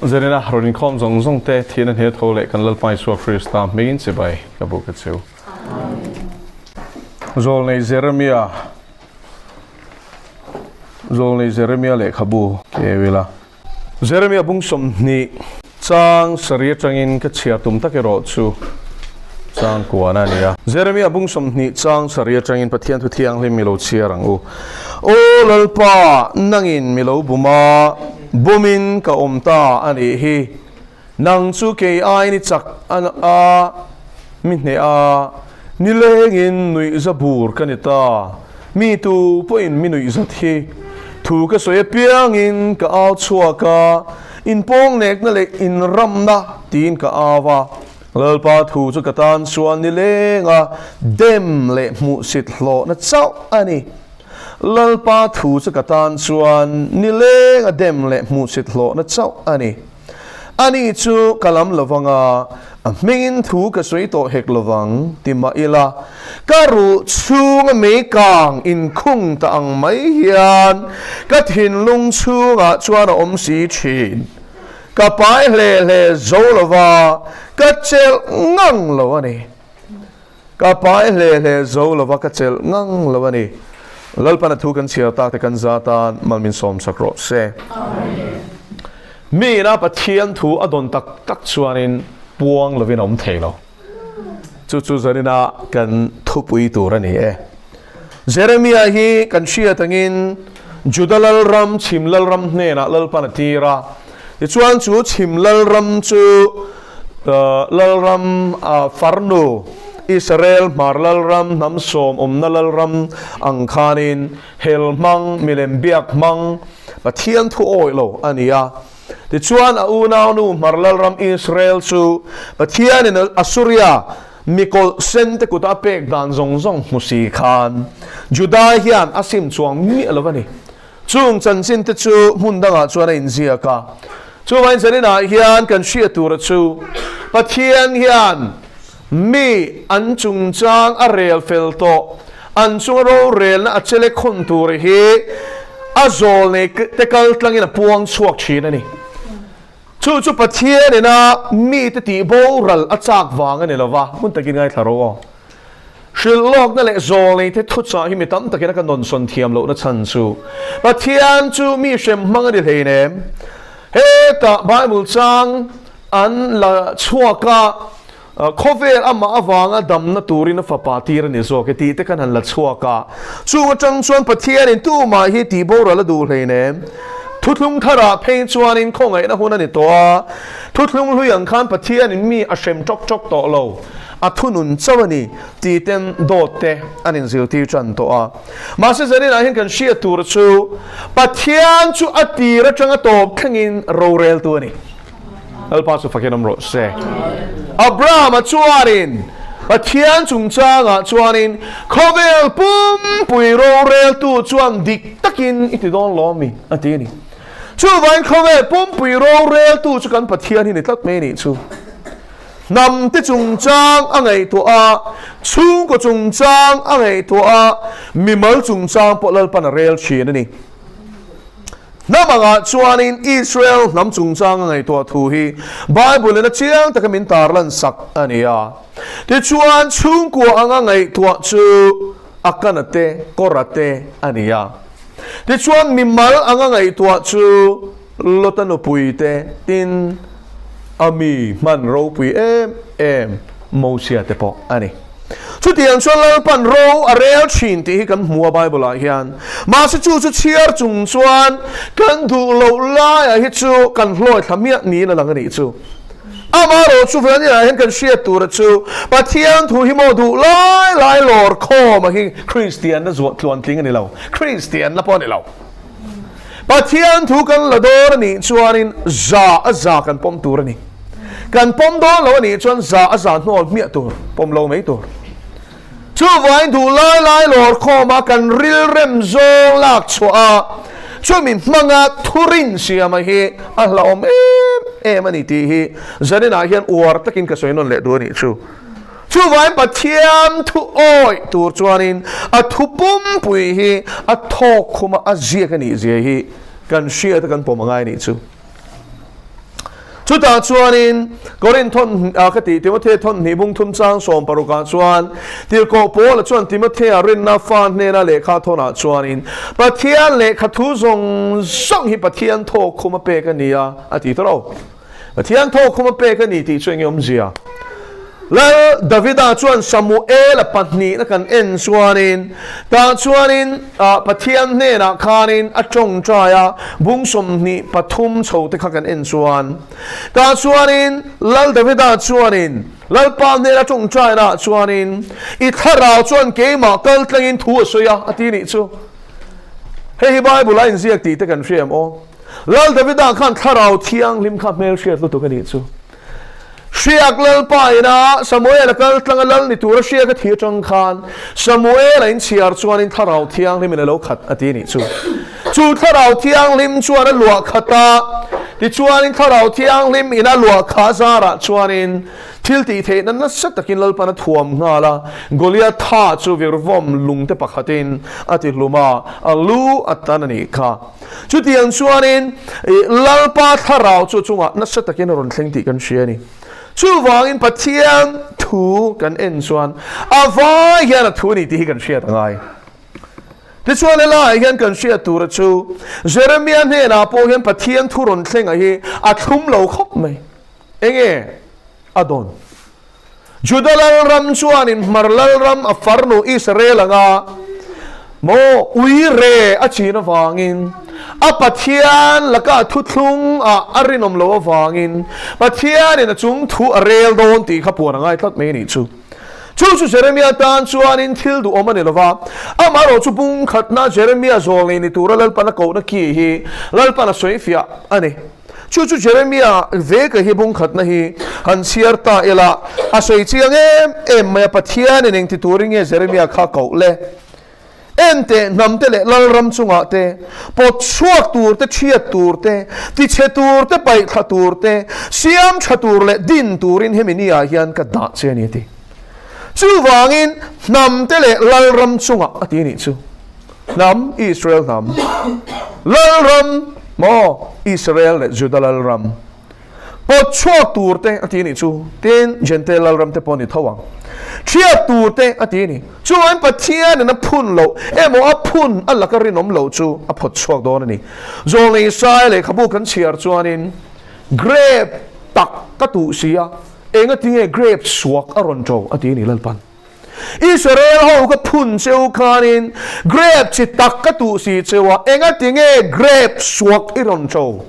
Zanina rawn inkhawm zawng zawng te thihna hne tho leh kan Lalpa Isua Krista hmingin chibai ka buk a cheu. Zawlnei Jeremia Zawlnei Jeremia lehkhabu keu ila. Jeremia bung 20 chang sarih atangin ka chhiar tum tak erawh chu chang kuan a ni a. Jeremia bung 20 chang sarih atangin Pathian thu thianghlim mi lo chhiar ang u. Aw Lalpa, nangin mi lo bum a, bumin ka awm ta a nih hi. Nang chu kei aiin i chak a, mi hneh a, nilengin nuihza bur ka ni ta. Mi tu pawhin mi nuihzat hi. Thu ka sawi apiangin ka au chhuak a, inpawngnekna leh inramna tiin ka au a. Lalpa thu chu ka tan chuan nilenga dem leh hmuhsit hlawhna chauh a ni. Lalpa thu chu ka tan chuan nilenga dem leh hmuhsit hlawhna chauh a ni. Ani chu ka lam lovang a, a hmingin thu ka sawi tawh hek lovang ti mah ila, ka ruh chhunga meikang inkhung ta ang mai hian ka thinlung chhungah chuan a awm si thin. Ka pai hle hle zo lova, ka chelh ngang lo a ni. Ka pai hle hle zo lova, ka chelh ngang lo a ni. Lalpan a thu kan chhiar tak te kan za tan mal min sawm sak rawh se. Mi ina Pathian thu a dawn tak tak chuanin puang lovin a awm thei lo. Chu chu zanina kan thupui tur a ni e. Jeremia hi kan hriat angin Juda lalram, chhim lalram hnenah Lalpan a tir a. Tichuan chu chhim lalram chu lalram farnu Israel hmar lalram hnam sawm awmna lalram ang khanin hel hmang, milem biak hmang, Pathian thu awih lo a ni a. Tichuan a unaunu hmar lalram Israel chu Pathianin Assuria Mikawlh sen te kuta a pek dan zawng zawng hmu si khan Juda hian a sim chuang miah lo a ni. Chung chanchin te chu hmun dangah chuan a inziak a. Chuvangin zaninah hian kan hriat tura chu Pathian hian mi an chungchang a rel fel tawh, an chunga rorelna a chele khawn tur hi a zawl nei te kal tlangin a puang chhuak thin a ni. Chu chu Pathian ina mite tih boral a chak vang a ni lo va, hmun takin ngaithla rawh aw. Hrilh lawkna leh zawlneite thuchah hi mi tam takin a ka nawnsawn thiam lohna chhan chu Pathian chu mi hrem hmang a ni hleinem. Hetah Bible chang an la chhuak a, khawvel amah avanga damna turin a fapa tir a ni zawk e tih te khan han la chhuak a. Chung atang chuan Pathianin tumah hi tih boral a duh hleinem. Thuthlung tharah phei chuanin khawngaihna hun a ni tawh a, thuthlung hlui ang khan Pathianin mi a hrem tawk tawk tawh lo. A thunun chauh a ni tih ten dawt te an inzirtir tan tawh a. Mahse zaninah hian kan hriat tur chu Pathian chu a tir atanga tawp thlengin roreltu a ni. Lalpa chu fakin awm rawh se. Abrahama chuanin Pathian chungchangah chuanin khawvel pumpui roreltu chuan dik takin i ti dawn lawm mi a ti a ni. Chuvangin khawvel pumpui roreltu chu kan Pathian hi ni tlat mai a nih chu. Hnam te chungchang a ngaihtuah a, chhungkaw chungchang a ngaihtuah a, mimal chungchang pawh Lalpan a rel thin a ni. Hnam angah chuanin Israel hnam chungchang a ngaihtuah thu hi Bible in a chiang taka min tarlan sak a ni a. Tichuan chhungkua anga ngaihtuah chu Akana te, Kora te a ni a. Tichuan mimal anga ngaihtuah chu Lota nupui te tin a mi hman ropui em em Mosia te pawh a ni. Chutiang chuan Lalpan ro a rel thin tih hi kan hmu a Bible ah hian. Mahse chu chu chhiar chung chuan kan duh loh laiah hi chu kan hlawi thla miah niin a lang a nih chu. Amaherawh chu Vladimir-ah hian kan hriat tura chu Pathian thu hi maw duh lai lai lawr khawm a hi Kristianna zuah tluantling a ni lo, Kristianna pawh a ni lo. Pathian thu kan la dawn a nih chuanin za a za kan pawm tur a ni. Kan pawm dawn lo a nih chuan za a za hnawl hmiah tur, pawm lo mai tur. Chuvangin duh lai lai lawr khawma kan rilrem zawng lak chhuah a, chumi hmanga thurin siama hi a hlauhawm em em a ni tih hi zaninah hian uar takin ka sawi nawn leh duh a nih chu. Chuvangin Pathian thu awih tur chuanin a thu pumpui hi a thawk khuma a ziak a nih zia hi kan hriat a kan pawm a ngai a nih chu. Chutah chuanin Korinth thawn ka tih Timothea thawn hnih bung thum chang sawm parukah chuan Tirhkoh Paula chuan Timothea rinna fa hnena lehkha thawnah chuanin Pathian lehkha thu zawng zawng hi Pathian thawk khum a pek a ni a, a ti ta lo. Pathian thawk khum a pek a ni tih chu eng nge awmzia? Lal Davida chuan Samuela pahnihna kan en chuanin tah chuanin Pathian hnenah khanin a tawngtai a, bung 23 chho te kha kan en chuan tah chuanin Lal Davida chuanin Lalpa hnena tawngtainaah chuanin i thlarau chuan keimah kal tlangin thu a sawi a, a ti nih chu. Hei hi Bible a inziak tih te kan hria em aw? Lal Davida khan thlarau thianghlim kha hmelhriat lutuk a nih chu. Hriak Lalpa ina Samuel a kal tlang a lal ni tura hriak a thi atang khan Samuel a inchhiar chuanin Thlarau Thianghlimin a lo khat a ti nih chu. Chu Thlarau Thianghlim chuan a luah khat a, tichuanin Thlarau Thianghlim ina luah khah zarah chuanin thil tih theihna nasa takin Lalpan a thuam nghal a, Goliatha chu virvawm lungte pakhatin a ti hlum a, a lu a tan a nih kha. Chutiang chuanin Lalpa thlarau chu a chungah nasa takin a rawn thleng tih kan hria a ni. Chuvangin Pathian thu kan en chuan a vai hian a thu a ni tih hi kan hriat a ngai. Tichuan helaiah hian kan hriat tura chu Jeremia hnenah pawh hian Pathian thu rawn thlenga hi a thlum lo khawp mai. Enge a dawn? Juda lalram chuanin Hmar lalram a farnu Israel anga maw ui re a chin avangin a Pathian laka thuthlung ah a rinawm lo avangin Pathianin a chung thu a rel dawn tih kha puan a ngai tlat mai a nih chu. Chu chu Jeremia tan chuanin thil duhawm a ni lova, amaherawh chu bungkhatna Jeremia zawl nei ni tura Lalpan a kohna ki hi Lalpan a sawifiah a ni. Chu chu Jeremia veka hi bungkhatna hi han chhiar ta ila, a sawi chiang em em mai a, Pathianin engti turin nge Jeremia kha koh le? Enteh hnamte leh lalram chungah te, pawt chhuak tur te, thiat tur te, tichhe tur te, paihthla tur te, siam tha tur leh din turin hemi ni ah hian ka dah che a ni a ti. Chuvangin hnamte leh lalram chungah a ti a nih chu. Hnam, Israel hnam. Lalram, maw? Israel leh Juda lalram. Pawt chhuak tur te a ti a nih chu. Tin, Jentail lalram te pawh a ni tho ang. Thiat tur te a ti a ni. Chuan Pathianin a phun loh emaw a phun a laka rinawm loh chu a phawt chhuak dawn a ni. Zawlnei Isaiah lehkhabu kan chhiar chuanin, Grape tak ka tuh si a, engatinge grape suak a rawn ṭo a ti a ni Lalpan. Israel ho ka phun cheu khanin grape chi tak ka tuh si cheu a, engati nge grape suak i rawn ṭo?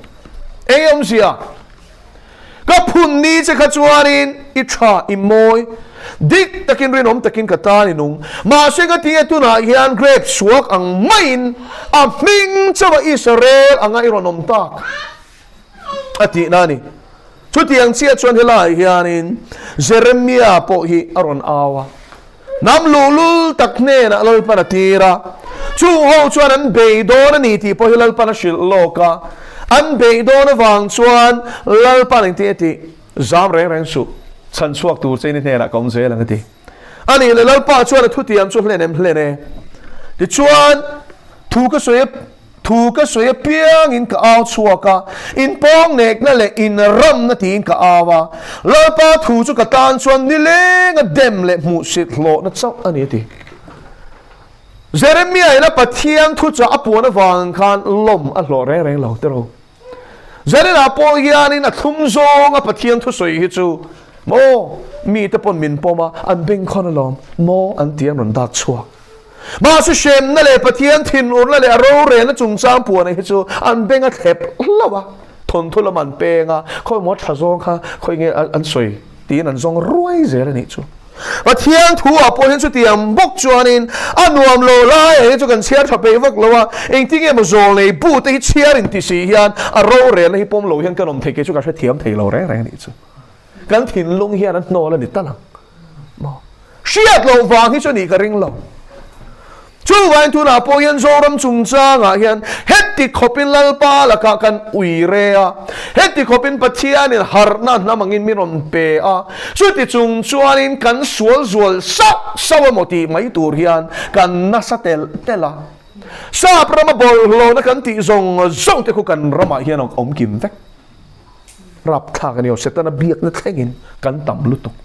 Eng awmzia? Ka phun ni che kha chuanin i ṭha, i mawi, dik takin rinawm takin ka tan i nung. Mahse ka tinge tunah hian grape suak ang maiin a hming chauha Israel anga i rawn awm tak? A tihna a ni. Chutiang chiah chuan helaiah hianin Jeremia pawh hi a rawn au a, Hnam luhlul tak hnenah Lalpan a tir a, chung ho chuan an bei dawn a ni tih pawh hi Lalpan a hrilh lawk a, an bei dawn avang chuan Lalpan engtin a tih? Zam reng reng suh, chhan chhuak tur che in i hnenah ka awm zel ang a ti. A nih leh Lalpa chuan a thutiam chu hlen em hlen e. Tichuan, thu ka sawi a. Thu ka sawi apiangin ka au chhuak a, inpawngnekna leh inramna tiin ka au a. Lalpa thu chu ka tan chuan nilenga dem leh hmuhsit hlawhna chauh a ni a ti. Jeremia ina Pathian thuchah a puan avang khan lawm a hlawh reng reng lo tiraw. Zaninah pawh hianin a thlum zawnga Pathian thusawi hi chu maw mite pawn min pawm a, an bengkhawn alawm maw an ti an rawn dak chhuak. Mahse hremna leh Pathian thinurna leh a rorelna chungchang puana hi chu an beng a thlep hlauh a, thawnthu lam an peng a, khawi maw tha zawng kha khawi nge an sawi tiin an zawng ruai zel a nih chu. Pathian thu ah pawh hian chutiang bawk chuanin a nuam lo lai ah hi chu kan chhiar tha peih vak lo a, engtin nge maw zawl nei bu te hi chhiar in ti si hian a rorelna hi pawm lo hian kan awm thei kei chu ka hrethiam thei lo reng reng a nih chu. Kan thinlung hian a hnawl a ni tal ang. Maw? Hriat loh vang hi chu nih ka ring lo. Chuvangin tunah pawh hian Zoram chungchangah hian heti khawpin Lalpa lakah kan ui re a, heti khawpin Pathianin harhna hnam angin min rawn pe a, chuti chung chuanin kan sual zual sauh sauh emaw tih mai tur hian kan nasa telh telh a. Sap rama bawlhhlawhna kan tih zawng zawng te khu kan ramah hian a awm kim vek. Rapthlak a ni aw, Setana biakna thlengin kan tam lutuk.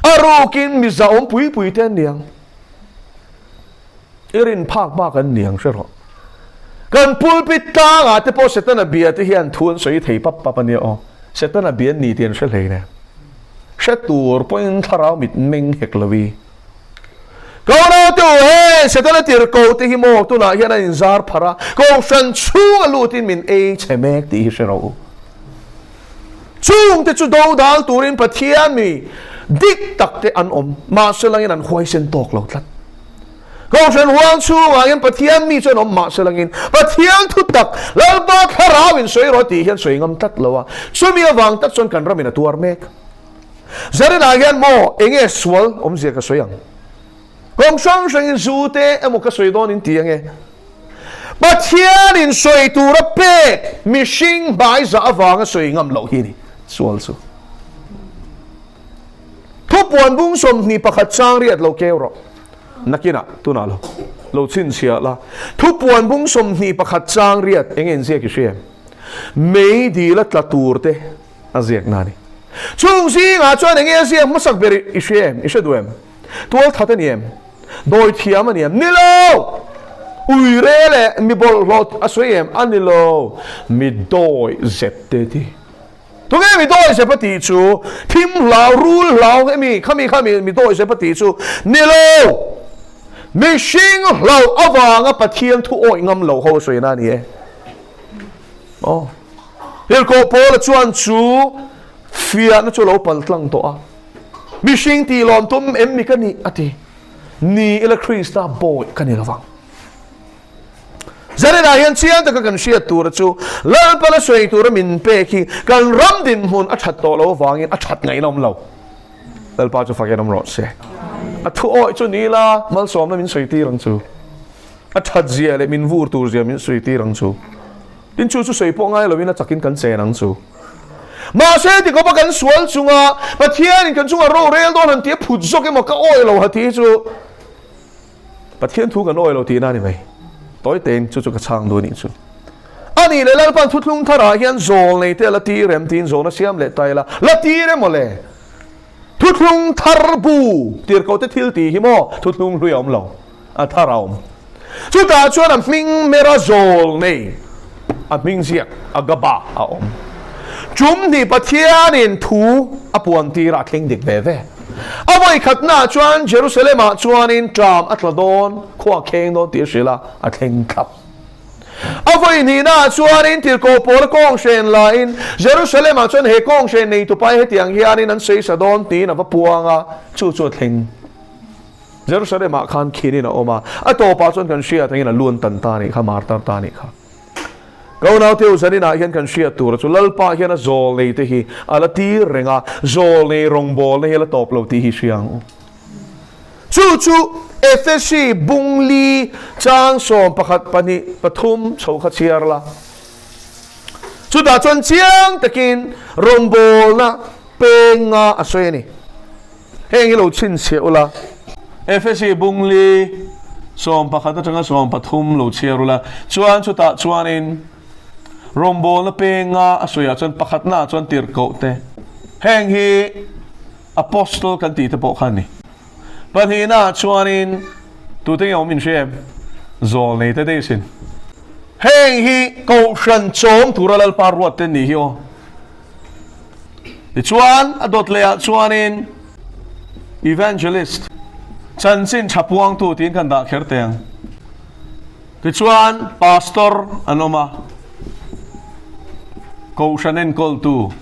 A rukin mi zahawm pui pui te an ni ang. I rin phak bak an ni ang hre rawh. Kan pulpit tlangah te pawh Setana bia te hian thu an sawi thei pap pap a nia aw. Setana bia an ni tih an hre hlei nen. Hre tur pawhin thlarau mit meng hek lo i. Ko naute u he, Setana tirhkoh te hi maw tunah hian an inzar pharh a, kohhran chhunga lutin min ei chhe mek tih hi hre rawh u. Chungte chu dodal turin Pathian mi dik tak te an awm, mahse langin an huaisen tawk lo tlat. Kohhran huang chhungah hian Pathian mi chu an awm, mahse langin Pathian thu tak Lalpa thlarau in sawi rawh tih hian sawi ngam tlat lo a, chumi avang tak chuan kan ramin a tuar mek. Zarinah hian maw enge sual awmzia ka sawi ang? Kawng hrang hrangin zu te emaw ka sawi dawn in ti ange. Pathianin sawi tura pek mihring hmaiza avanga sawi ngam loh hi a ni sual chu. Thupuan bung 21 chang riat lo keu rawh. Nakinah tunah lo lo chhinchhiah la. Thupuan bung 21 chang riat enge inziak i hria em? Mei dila tla tur te a ziak na a ni. Chung zingah chuan enge a ziak hmasak ber i hria em? I hre duh em? Tual that a ni em? Dawi thiam a ni em? Ni lo! Ui re leh mi bawlhhlawh a sawi em? A ni lo! Mi dawi zep te ti. Tunge mi dawi zep a tih chu? Thim hlau, rul hlau emi khami kha mi dawi zep a tih chu? Ni lo! Mihring hlauh avanga Pathian thu awih ngam lo ho a sawi na a ni e. Aw. Tirhkoh Paula chuan chu fiahna chu a lo pal tlang tawh a. Mihring tih lawm tum em mi ka nih? a ti. Ni ila Krista bawi ka ni lovang. Zaninah hian chiang taka kan hriat tura chu Lalpana sawi tura min pek hi kan ram dinhmun a that tawh lo avangin a that ngaihna awm lo. Lalpa chu fakin awm rawh se. A thu awih chu ni ila malsawmna min sawi tir ang chu. A that zia leh min vur tur zia min sawi tir ang chu. Tin chu chu sawi pawh ngai lovin a chakin kan chen ang chu. Mahse ti khawpa kan sual chunga Pathianin kan chunga ro rel dawn han tih a phut zawk emaw ka awi lo ha tih hi chu Pathian thu kan awi lo tihna a ni mai. Tawi tein chu chu ka chhang duh a nih chu. A nih leh Lalpan thuthlung tharah hian zawl nei te a la tir em tiin zawhna siam leh ta ila, la tir emaw le? Thuthlung thar bu tirhkoh te thil tih hi maw thuthlung hlui a awm lo, a thar a awm. Chutah chuan a hming mera zawl nei, a hming ziak Agaba a awm. Tum hnih Pathianin thu a puan tirah a thleng dik ve ve. A vawikhatnaah chuan Jerusalem-ah chuanin ṭam a tla dawn, khua a kheng dawn tih a hrilh a, a thleng thlap. A vawi hnihnaah chuanin tirhkoh pawl kawnghren laiin Jerusalem-ah chuan he kawnghren neitu pai hetiang hianin an sawi sa dawn tiin a va puang a, chu chu a thleng. Jerusalem-ah khan khinin a awm a, a tawpah chuan kan hriat angin a luan tan ta a nih kha, martar ta a nih kha. Ka unaute u zaninah hian kan hriat tura chu Lalpa hian a zawl neite hi a la tir reng a, zawl nei rawngbawlna hi a la tawp lo tih hi hria ang u. Chu chu Efesi bung li chang sawm pakhat pahnih pathum chho kha chhiar la. Chutah chuan chiang takin rawngbawlna peng nga a sawi a ni. Heng hi lo chhinchhiah ula. Efesi bung li 11 atanga 13 lo chhiar ula. Chuan chutah chuanin rawngbawlna peng nga a sawiah chuan pakhatnaah chuan tirhkoh te. Heng hi. Apostle kan tih te pawh kha a ni. Pahnihnaah chuanin tute nge awm inhria em? Zawl nei te daih sin. Heng hi Kohhran chawm tura Lalpa ruat te an nih hi aw. Tichuan a dawt lehah chuanin Evangelist, chanchin tha puangtu tiin kan dah kher teh ang. Tichuan Pastor an awm a, Kohhran enkawltu,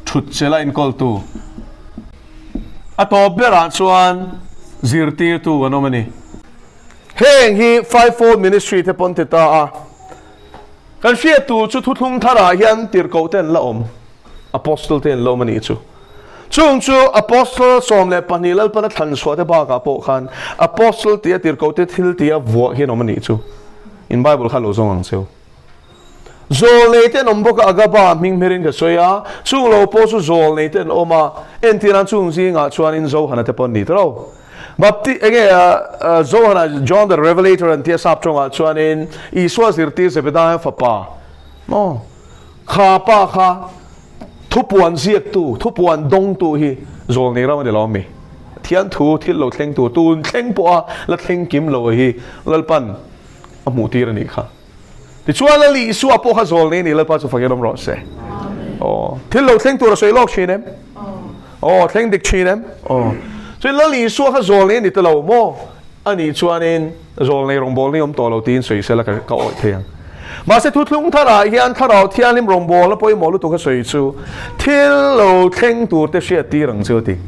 thutchela enkawltu, a tawp berah chuan zirtirtu an awm a ni. Heng hi Fivefold Ministry te pawn ti ta a, kan hriat tur chu thuthlung tharah hian tirhkoh te an la awm. Apostle te an lo awm a nih chu. Chung chu Apostle 12 Lalpan a thlan chhuah te bakah pawh khan Apostle tia tirhkoh te thil tia vuah hian awm a nih chu. In Bible kha lo zawng ang cheu. Zawlnei te an awm bawk a, Agaba hming hmerin ka sawi a, chung lo pawh chu zawlnei te an awm a, entirah chung zingah chuanin Johana te pawh an ni ta lo. Bapti enge Johana, John the Revelator an tia sap tawngah chuanin Isua zirtir Zebedaia fapa maw? Kha pa kha thupuan ziaktu, thupuan dawngtu hi zawlnei ram a ni lo ami? Pathian thu thil lo thleng tur, tun thleng pawha la thleng kim lo hi Lalpan a hmuh tir a nih kha. Tichuan Lal Isua pawh kha zawlnei a ni, Lalpa chu fakin awm rawh se. Aw, thil lo thleng tur a sawi lawk thin em? Aw, thleng dik thin em? Aw, chuan Lal Isua kha zawlnei a ni ta lo maw? A nih chuanin zawlnei rawngbawlna i awm tawh lo tiin sawi sela ka ka awih thei ang. Mahse thuthlung tharah hian Thlarau Thianghlim rawngbawlna pawimawh lutuk a sawi chu thil lo thleng tur te hriat tir ang chu a ti.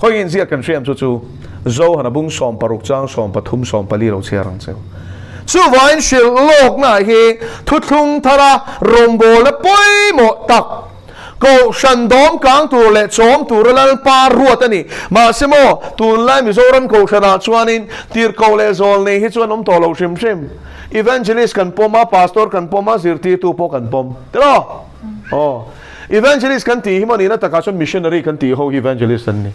Khawiin ziak kan hriam chu chu Zohana bung 60 chang 13 14 lo chhiar ang cheu. Chuvangin hrilh lawkna hi thuthlung thara rawngbawlna pawimawh tak Kohhran dawm kang tur leh chawm tura Lalpa ruat a ni. Mahse maw, tunlai Mizoram Kohhranah chuanin tirhkoh leh zawl nei hi chu an awm tawh lo hrim hrim. Evangelist kan pawm a, Pastor kan pawm a, zirtirtu pawh kan pawm. Tiraw? Aw. Evangelist kan tih hi maw nihna takah chuan missionary kan tih ho hi evangelist an ni.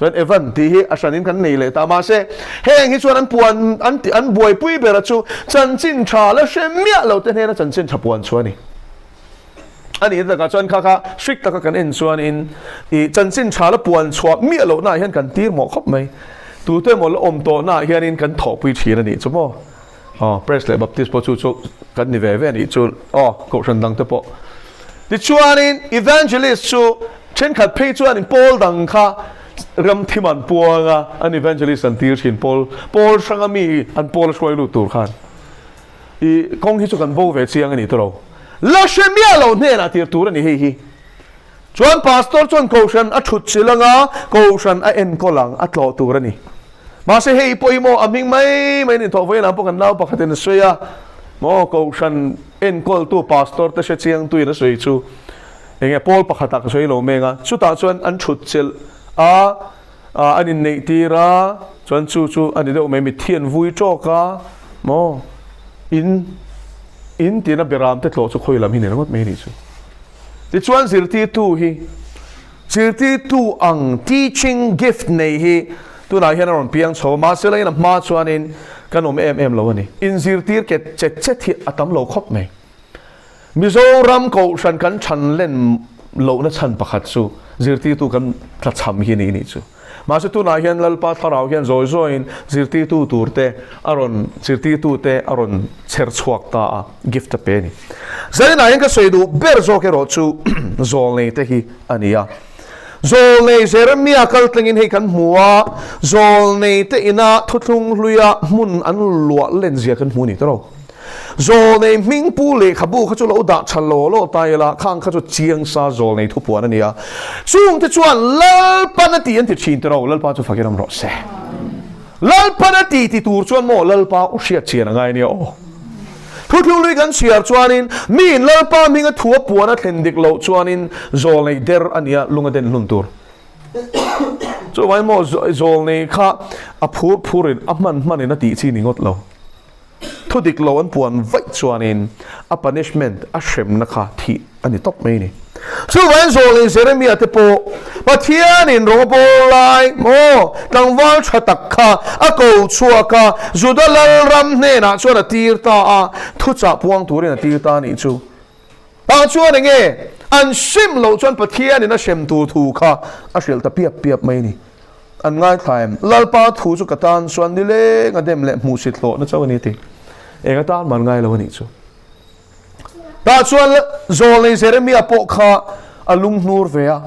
Chuan Evan tih hi a hranin kan nei leh ta. Mahse, heng hi chuan an puan an an buaipui bera chu chanchin tha la hre miah lo te hnena chanchin tha puan chu a ni. A nih takah chuan kha kha strict taka kan en chuanin ih chanchin tha la puan chhuah miah lohna ah hian kan tir mawh khawp mai. Tute emaw la awm tawhna ah hianin kan thawhpui thin a nih chu maw. Aw Press leh Baptist pawh chu chu kan ni ve ve a nih chu aw kohhran dang te pawh. Tichuanin Evangelist chu thenkhat phei chuanin pawl dang kha ram thim an puang a, an Evangelist an tir thin pawl pawl hranga mi an pawl a hruai lut tur khan. I kawng hi chu kan bo ve chiang a ni tawh lo. La hre miah lo hnenah tir tur a ni hei hi. Chuan pastor chuan kohhran a thut chilh anga kohhran a enkawl ang a tlawh tur a ni. Mahse hei pawh hi maw a hming mai mai in thawh vawiin ah pawh kan nau pakhatin a sawi a, maw kohhran enkawltu pastor te hre chiangtuin a sawi chu enge pawl pakhatah ka sawi lo meng a, chutah chuan an thut chilh a, an inneih tir a, chuan chu chu a ni deuh mai mitthi an vui tawk a, maw in in tina beram te tlawh chu khawi lam hi ni ringawt mai a nih chu. Tichuan zirtirtu hi zirtirtu ang teaching gift nei hi tunah hian a rawn piang chho a, mahse la in a hma chuanin kan awm em em lo a ni. Inzirtir ket chet chet hi a tam lo khawp mai. Mizoram Kohhran kan chhan len lohna chhan pakhat chu zirtirtu kan tlachham hi a ni nih chu. Mahse tunah hian Lalpa Thlarau hian zawi zawiin zirtirtu turte a rawn zirtirtute a rawn chher chhuak ta a, gift a pe a ni. Zaninah hian ka sawi duh ber zawk erawh chu zawlneite hi a ni a. Zawlnei Jeremia kal tlengin hei kan hmu a, zawlneite ina thuthlung hluia hmun an luah len zia kan hmu a ni tawh lo. Zawlnei hmingpu lehkhabu kha chu lo dah tha law law ta ila, khang kha chu chiang sa zawlnei thupuan a ni a. Chungte chuan Lalpan a ti an ti thin tiro, Lalpa chu fakin awm rawh se. Lalpan a ti ti tur chuan maw Lalpa u hriat chian a ngai nia aw. Thuthlung lui kan chhiar chuanin miin Lalpa hminga thu a puan a thlen dik loh chuanin zawlnei der a nia lung a den hlun tur. Chuvangin maw zawlnei kha a phur phurin a hman hmanin a tih chi ni ngawt lo. Thu dik lo an puan vaih chuanin a punishment, a hremna kha thih a ni tawp mai a ni. Chuvangin Zawlin Jeremia te pawh Pathianin rawng a bawl lai maw tlangval tha tak kha a ko chhuak a, Juda lalram hnenah chuan a tir ta a, thuchah puang turin a tir ta a nih chu. Tah chuan enge an sim loh chuan Pathianin a hrem tur thu kha a hrilh ta piap piap mai a ni. An ngaithla em? Lalpa thu chu ka tan chuan nileng a dem leh hmuhsit hlawhna chauh a ni ti. Eng atan man ngai lo a nih chu. Tah chuan Zawlnei Jeremia pawh kha a lunghnur ve a.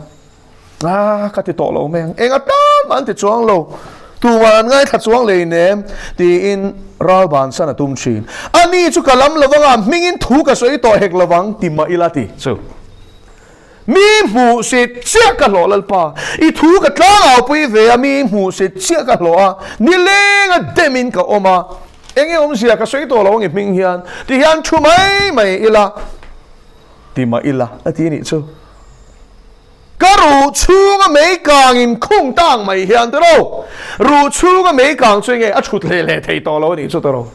A, ka ti tawh lo mai ang. Eng atan mah an ti chuang lo. Tumah an ngaithla chuang lei nem tiin ral bansan a tum thin. Ani chu ka lam lo vang a, hmingin thu ka sawi tawh hek lo vang ti mah ila ti chu. Mi hmuhsit chiah ka hlawh Lalpa, i thu ka tlangau pui ve a, mi hmuhsit chiah ka hlawh a, nilenga demin ka awm a, enge awmzia ka sawi tawh lo ang i hming hian, ti hian thu mai mai ila, ti mah ila a ti nih chu. Ka ruh chhunga mei kangin khung tang mai hian tiraw, ruh chhunga mei kang chu enge a thut hle hle thei tawh lo a nih chu tiraw.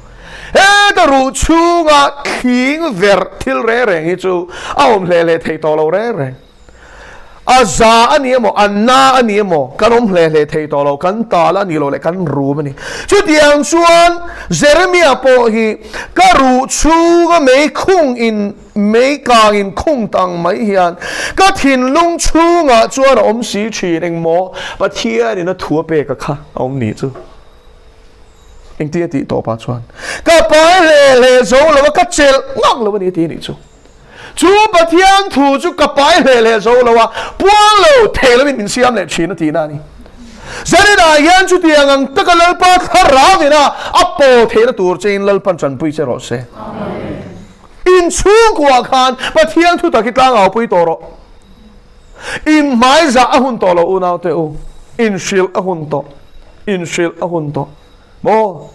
Heta ruh chhunga thling verh thil reng reng hi chu a awm hle hle thei tawh lo reng reng. A za a ni emaw, a na a ni emaw, kan awm hle hle thei tawh lo, kan tal a ni lo leh kan rum a ni. Chutiang chuan Jeremia pawh hi ka ruh chhunga mei khung in, mei kang in khung tang mai hian ka thinlung chhungah chuan a awm si thin engmaw Pathianin a thu a pek a kha a awm ni chu. Engtin a tih tawh pah chuan ka pai hle hle zo lo a, ka chelh ngang lo a ni a ti a nih chu. Chu Pathian thu chu ka pai hle hle zo lo a, puang lo thei lovin min siam leh thin a tihna a ni. Zaninah hian chutiang ang taka Lalpa thlarau ina a pawl theihna tur chein Lalpan tanpui che rawh se. In chhungkuah khan Pathian thu tak hi tlangau pui tawh rawh. In hmaizah a hun tawh lo unaute u, inhrilh a hun tawh, inhrilh a hun tawh. Maw?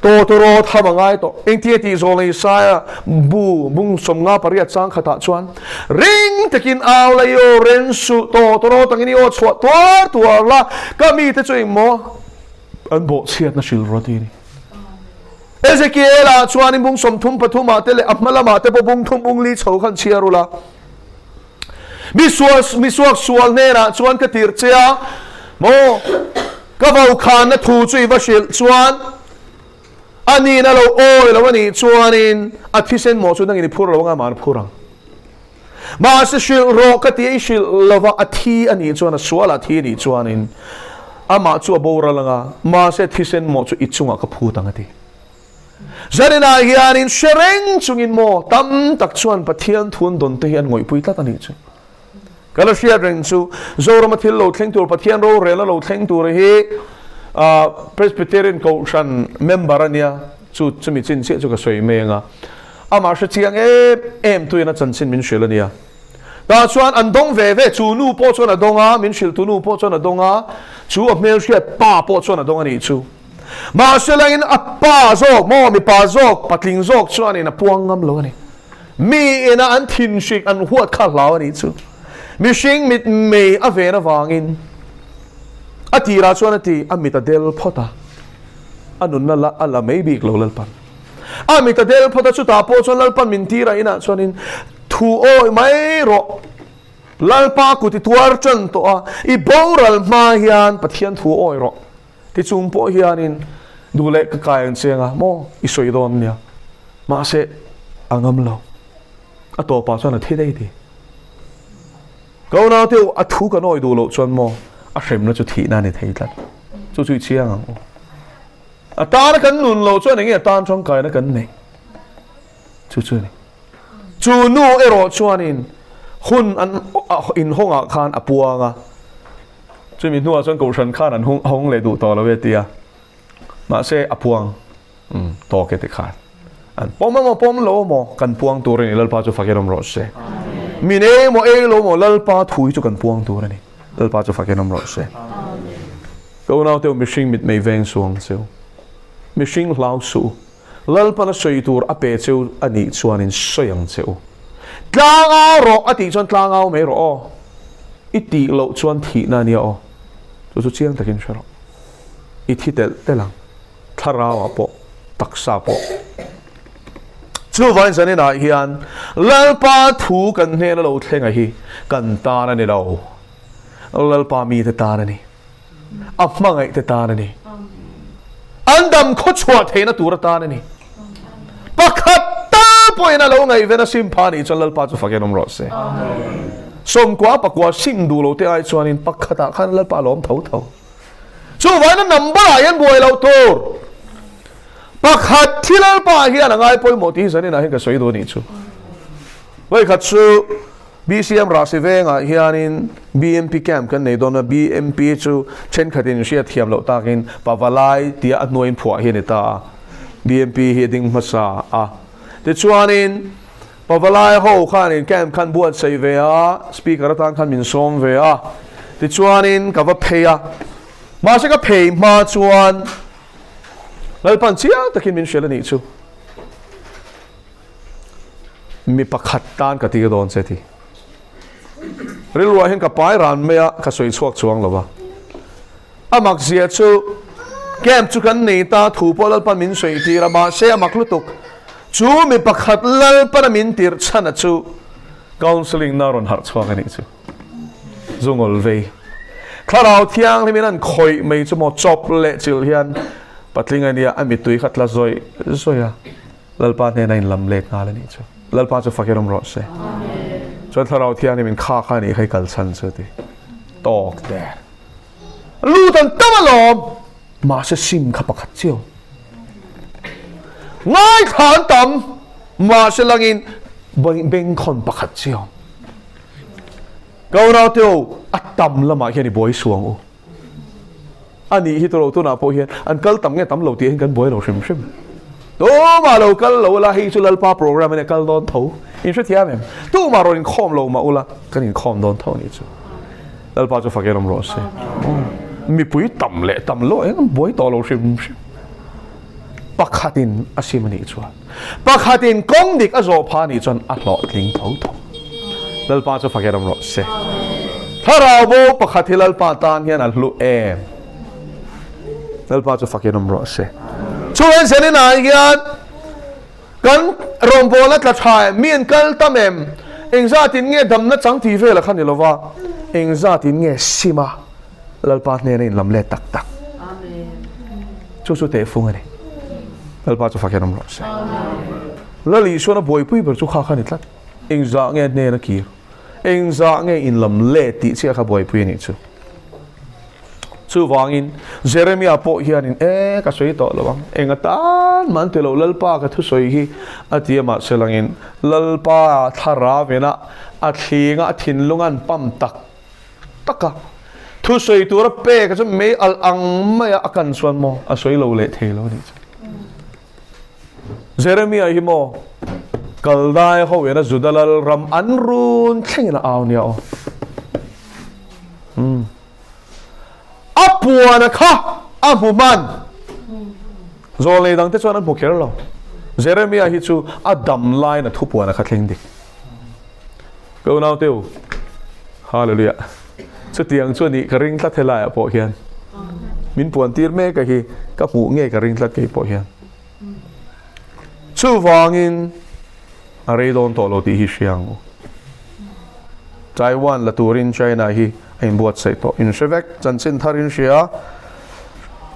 Tawtawrawt ham a ngai tawh. Engtia tih zawh leh Isaia bu bung 58 chang khatah chuan, Ring takin au la i aw ren suh, tawtawrawt angin i aw chhuah tuar tuar la, ka mite chu engmaw an bawhchhiatna hrilh rawh ti a ni. Ezekiel-ah chuanin bung 33 ah te leh a hma lamah te pawh bung thum bung li chho khan chhiar ula. Mi sual, mi suak sual hnenah chuan ka tirh che a, maw? Ka vaukhana thu chu i va hrilh chuan a nin a lo awi lo a nih chuanin a thisen mawh chu nangin i phur lo anga mah an phur ang. Mahse hrilh rawh ka ti a, i hrilh lova a thi a nih chuan a sual a thi a nih chuanin amah chu a boral anga, mahse thisen mawh chu i chungah ka phut ang a ti. Zaninah hianin hre reng chungin maw tam tak chuan Pathian thun dawn te hi an ngawihpui tlat a nih chu. Ka la hriat reng chu Zorama thil lo thleng tur Pathian rorel a lo thleng tur hi Presbyterian Kohhran member a nia chu chumi chin chiah chu ka sawi mai anga amah hre chiang em em tuin a chanchin min hrilh a nia. Tah chuan an dawng ve ve chu nu pawh chuan a dawng a min hrilh tu nu pawh chuan a dawng a chu a hmelhriat pa pawh chuan a dawng a nih chu. Mahse langin a pa zawk maw mipa zawk patling zawk chuanin a puang ngam lo a ni. Mi ina an thinhrik an huat kha hlau a nih chu. Mihring mit mei a ven avangin a tirah chuan a ti a mit a del phawt a, a nunna la a la mai bik lo Lalpan. A mit a del phawt a chutah pawh chuan Lalpan min tirah inah chuanin thu awih mai rawh. Lalpa kut i tuar tan tawh a, i boral hma hian Pathian thu awih rawh. Ti chung pawh hianin duh leh ka kai ang chiang a maw i sawi dawn nia. Mahse a ngam lo. A tawpah chuan a thi daih ti. Ka unaute u, a thu kan awih duh loh chuan maw a hremna chu thihna a ni thei tlat. Chu chu i chiang ang u. A tana kan nun loh chuan enge a tan tangkaina kan neih? Chu chu a ni. Chu nu erawh chuanin hun an inhawngah khan a puang a. Chumi hnuah chuan Kohhran khan an hawng leh duh tawh lo e tia. Mahse a puang tawk e ti khan. An pawm emaw pawm lo emaw kan puang tur a ni Lalpa chu fakin awm rawh se. Min ei emaw ei lo emaw Lalpa thu hi chu kan puang tur a ni. Lalpa chu fakin awm rawh se. Ka unaute u mihring mitmei veng suh ang cheu. Mihring hlau suh u. Lalpan a sawi tur a pe cheu a nih chuanin sawi ang che u. Tlangau rawh a tih chuan tlangau mai rawh aw. I tih loh chuan thihna a nia aw. Chu chu chiang takin hre rawh. I thi telh telh ang. Thlarauah pawh, taksa pawh. Chuvain zaninah hian Lalpa thu kan hnena lo thlenga hi kan tan a ni lo. Lalpa mite tan a ni. A hmangaih te tan a ni. An dam khaw chhuah theihna tur atan a ni. Pakhat tal pawhin a lo ngaihven a sim pha nih chuan Lalpa chu fakin awm rawh se. 90 pakua sim duh lo te ai chuanin pakhatah khan Lalpa a lawm tho tho. Chuvangin a number ah hian buai loh tur. Pakhat thi Lalpa hian a ngai pawimawh tih hi zaninah hian ka sawi duh a nih chu. Vawikhat chu BCM Rahsi vengah hianin BMP camp kan nei dawn a, BMP chu thenkhatin hriat thiam loh takin Pavalai tia a hnuaiin phuah hi a ni ta a, BMP hi a ding hmasa a. Tichuanin Pavalai ho khanin camp khan buatsaih ve a, speaker atan khan min sawm ve a, tichuanin ka va phei a, mahse ka phei hma chuan Lalpan chiang takin min hrilh a nih chu. Mi pakhat tan ka tir dawn che ti. Rilruah hian ka pai ran mai a, ka sawi chhuak chuang lo va. A mak zia chu camp chu kan nei ta, thu pawh Lalpan min sawi tir a, mahse a mak lutuk. Chu mi pakhat Lalpana min tirh chhan a chu counselling na rawn harh chhuak a nih chu. Zungawl vei. Thlarau Thianghlimin an khawih mai chu maw chawp leh chilh hian patling a nia, a mittui kha tla zawih zawih a, Lalpa hnena inlam let nghal a nih chu. Lalpa chu fak erawm rawh se. Chuan Thlarau Thianghlimin kha kha a nih kha i kal chhan chu a ti. Tawk der. Lut an tam alawm! Mahse sim kha pakhat chiau. Ngaithla an tam, mahse langin bengkhawn pakhat chiau. Ka unau teu, a tam lamah hian i buai suang u. A nih hi tawh tunah pawh hian an kal tam nge tam lo tih hian kan buai lo hrim hrim. Tumah lo kal lo ula, hei chu Lalpa program a nia kal dawn tho. In hrethiam em? Tumah rawn inkhawm lo mah ula, kan inkhawm dawn tho a nih chu. Lalpa chu fakin awm rawh se. Mipui tam leh tam lo eng an buai tawh lo hrim hrim. Pakhatin a sim a nih chuan, pakhatin kawng dik a zawh phah a nih chuan a hlawhtling tho tho. Lalpa chu fakin awm rawh se. Thlarau bo pakhat hi Lalpa tan hian a hlu em? Lalpa chu fakin awm rawh se. Chuan Zeninah hian Kan rawngbawlna tla tha em? Mi an kal tam em? Engzatin nge damna chang tih vel a kha ni lova, engzatin nge sim a Lalpa hnena inlam let tak tak? Chu chu tehfung a ni. Lalpa chu fak en awm rawh se. Lal Isuan a buaipui ber chu kha kha ni tlat. Engzah nge hnena kir? Engzah nge inlam let tih chiah kha buaipui a nih chu. Chuvangin, Jeremia pawh hianin, E, ka sawi tawh lo ang, eng atan mah an ti lo, Lalpa ka thusawi hi a ti a, mahse langin Lalpa thlarau ina a thlinga a thinlung an pam tak tak a, thusawi tura pek chu mei alh ang maia a kan chuan maw a sawi lo leh thei lo a nih chu. Jeremia hi maw Kaldai ho ina Juda lal ram an run thlengin a au nia aw. Umm. A puana kha a hmu hman. Zawlnei dangte chuan an hmu kher lo. Jeremia hi chu a dam laiin a thupuana kha thleng dik. Ka unaute u, Hallelujah. Chutiang chu a nih ka ring tlat helaiah pawh hian. Min puan tir mek a hi ka hmuh nge ka ring tlat kei pawh hian. Chuvangin a rei dawn tawh lo tih hi hria ang u. Taiwan la turin China hi a inbuatsaih tawh. In hre vek, chanchin thar in hria.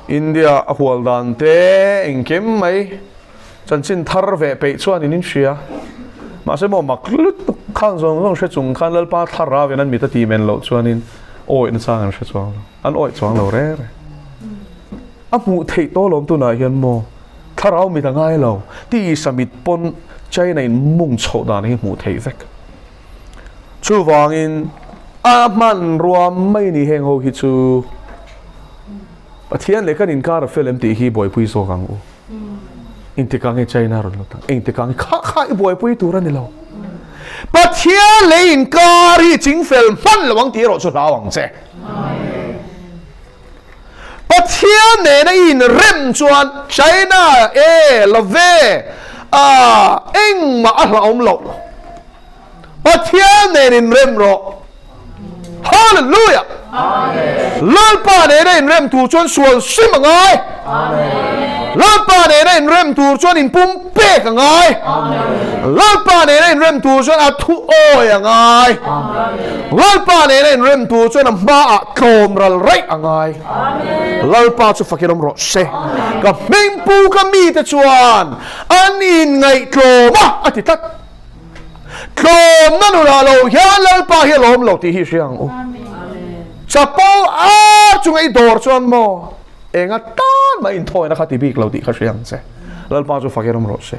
India a hual dan te engkim mai chanchin thar veh peih chuan in inhria. Mahse maw mak lutuk khang zawng zawng hre chung khan Lalpa thlarau in an mit a ti men loh chuanin awih na chang an hre chuang lo. An awih chuang lo reng reng. A hmuh theih tawh lawm tunah hian maw thlarau mit a ngai lo tisa mit pawn China in mung chhoh dan hi hmuh theih vek. Chuvangin a hmanrua mai ni heng ho hi chu Pathian leh kan inkar a fel em tih hi buaipui zawk ang u. Engtikah nge China rawn lut ang? Engtikah nge kha kha i buaipui tur a ni lo. Pathian leh inkar hi chingfel hman lo ang tih erawh chu hlau ang che. Pathian nena i inrem chuan China e love a engmah a hlauhawm loh. Pathian nen inrem rawh. Hallelujah! Lalpa nena inrem tur chuan sual sim a ngai. Lalpa nena inrem tur chuan inpum pek a ngai. Lalpa nena inrem tur chuan a thu awi a ngai. Lalpa nena inrem tur chuan a hmaah tlawm ral raih a ngai. Lalpa chu fakin awm rawh se. Ka hmingpu ka mite chuan an inngaihtlawm a, a ti tlat. Tlawmna nunah lo hian Lalpa hi a lawm lo tih hi hria ang u. Chapo ar chunga i dawr chuan maw enga tan mah inthawina kha ti bik lo tih kha hria ang che. Lalpa chu fakin awm rawh se.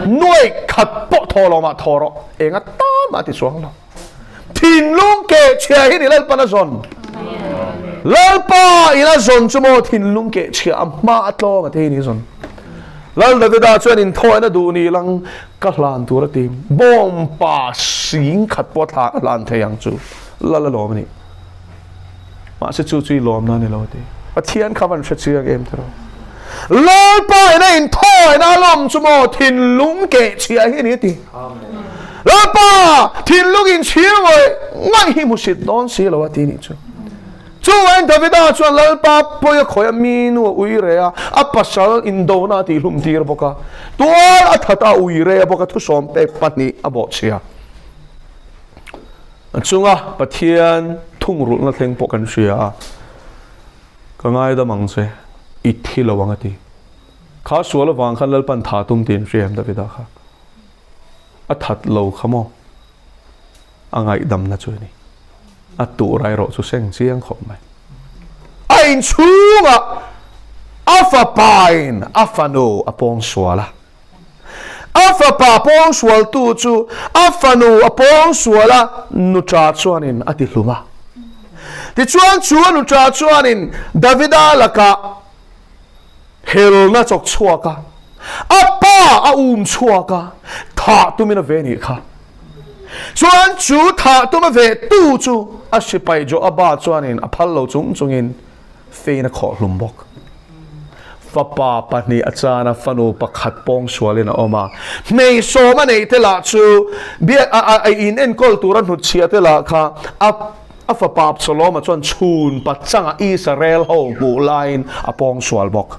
Nuai khat pawh thaw lo mah thaw rawh enga tan mah ti chuang lo. Thinlung keh chhia hi ni Lalpan a zawn. Lalpa in a zawn chu maw thinlung keh chhia a hma a tlawm a te hi ni zawn. Lal Davida chuan inthawina duh ni lang ka hlan tur a ti. Bawm pa sing khat pawh a hlan thei ang chu Lal a lawm a ni. Mahse chu chu i lawmna a ni lo a ti. Pathian kha van hre chiang em tiraw. Lalpa in a inthawina a lawm chu maw thinlung keh chhia hi a ni a ti. Lalpa thinlung inchhir ngawih ngawih hi hmusit dawn si lo a ti nih chu. Chuvangin Davida chuan Lalpa pawi a khawih a, mi nu a ui reh a, a pasal indona a tihhlum tir bawk a, tual a that a, a ui reh bawk a, thusawm pek pahnih a bawhchhia. A chunga Pathian. Thungrulhna thleng pawh kan hria a, Ka ngaidam ang che, i thi lo ang a ti. Kha sual avang khan Lalpan tha tum tiin hria em Davida kha? A that lo kha maw? A ngaihdamna chu a ni. A tur erawh chu seng chiang khawp mai. A inchhungah a fapain a fanu a pawng sual a. A fapa pawngsualtu chu a fanu a pawngsual a, nuṭa chuanin a ti hlum a. Tichuan chu a nuṭa chuanin Davida lakah helna chawk chhuak a, a pa a um chhuak a, thah tumin a ve nih kha. Chuan chu thah tum a ve tu chu a sipai Joaba chuanin a phal lo chung chungin fein a khawh hlum bawk. Fapa pahnih a chan a, fanu pakhat pawngsualin a awm a. Hmeisawm a neih te lah chu biak a a in enkawl tura hnutchhiah te lah kha a a fapa Absaloma chuan chhun pachanga Israel ho hmuh laiin a pawngsual bawk.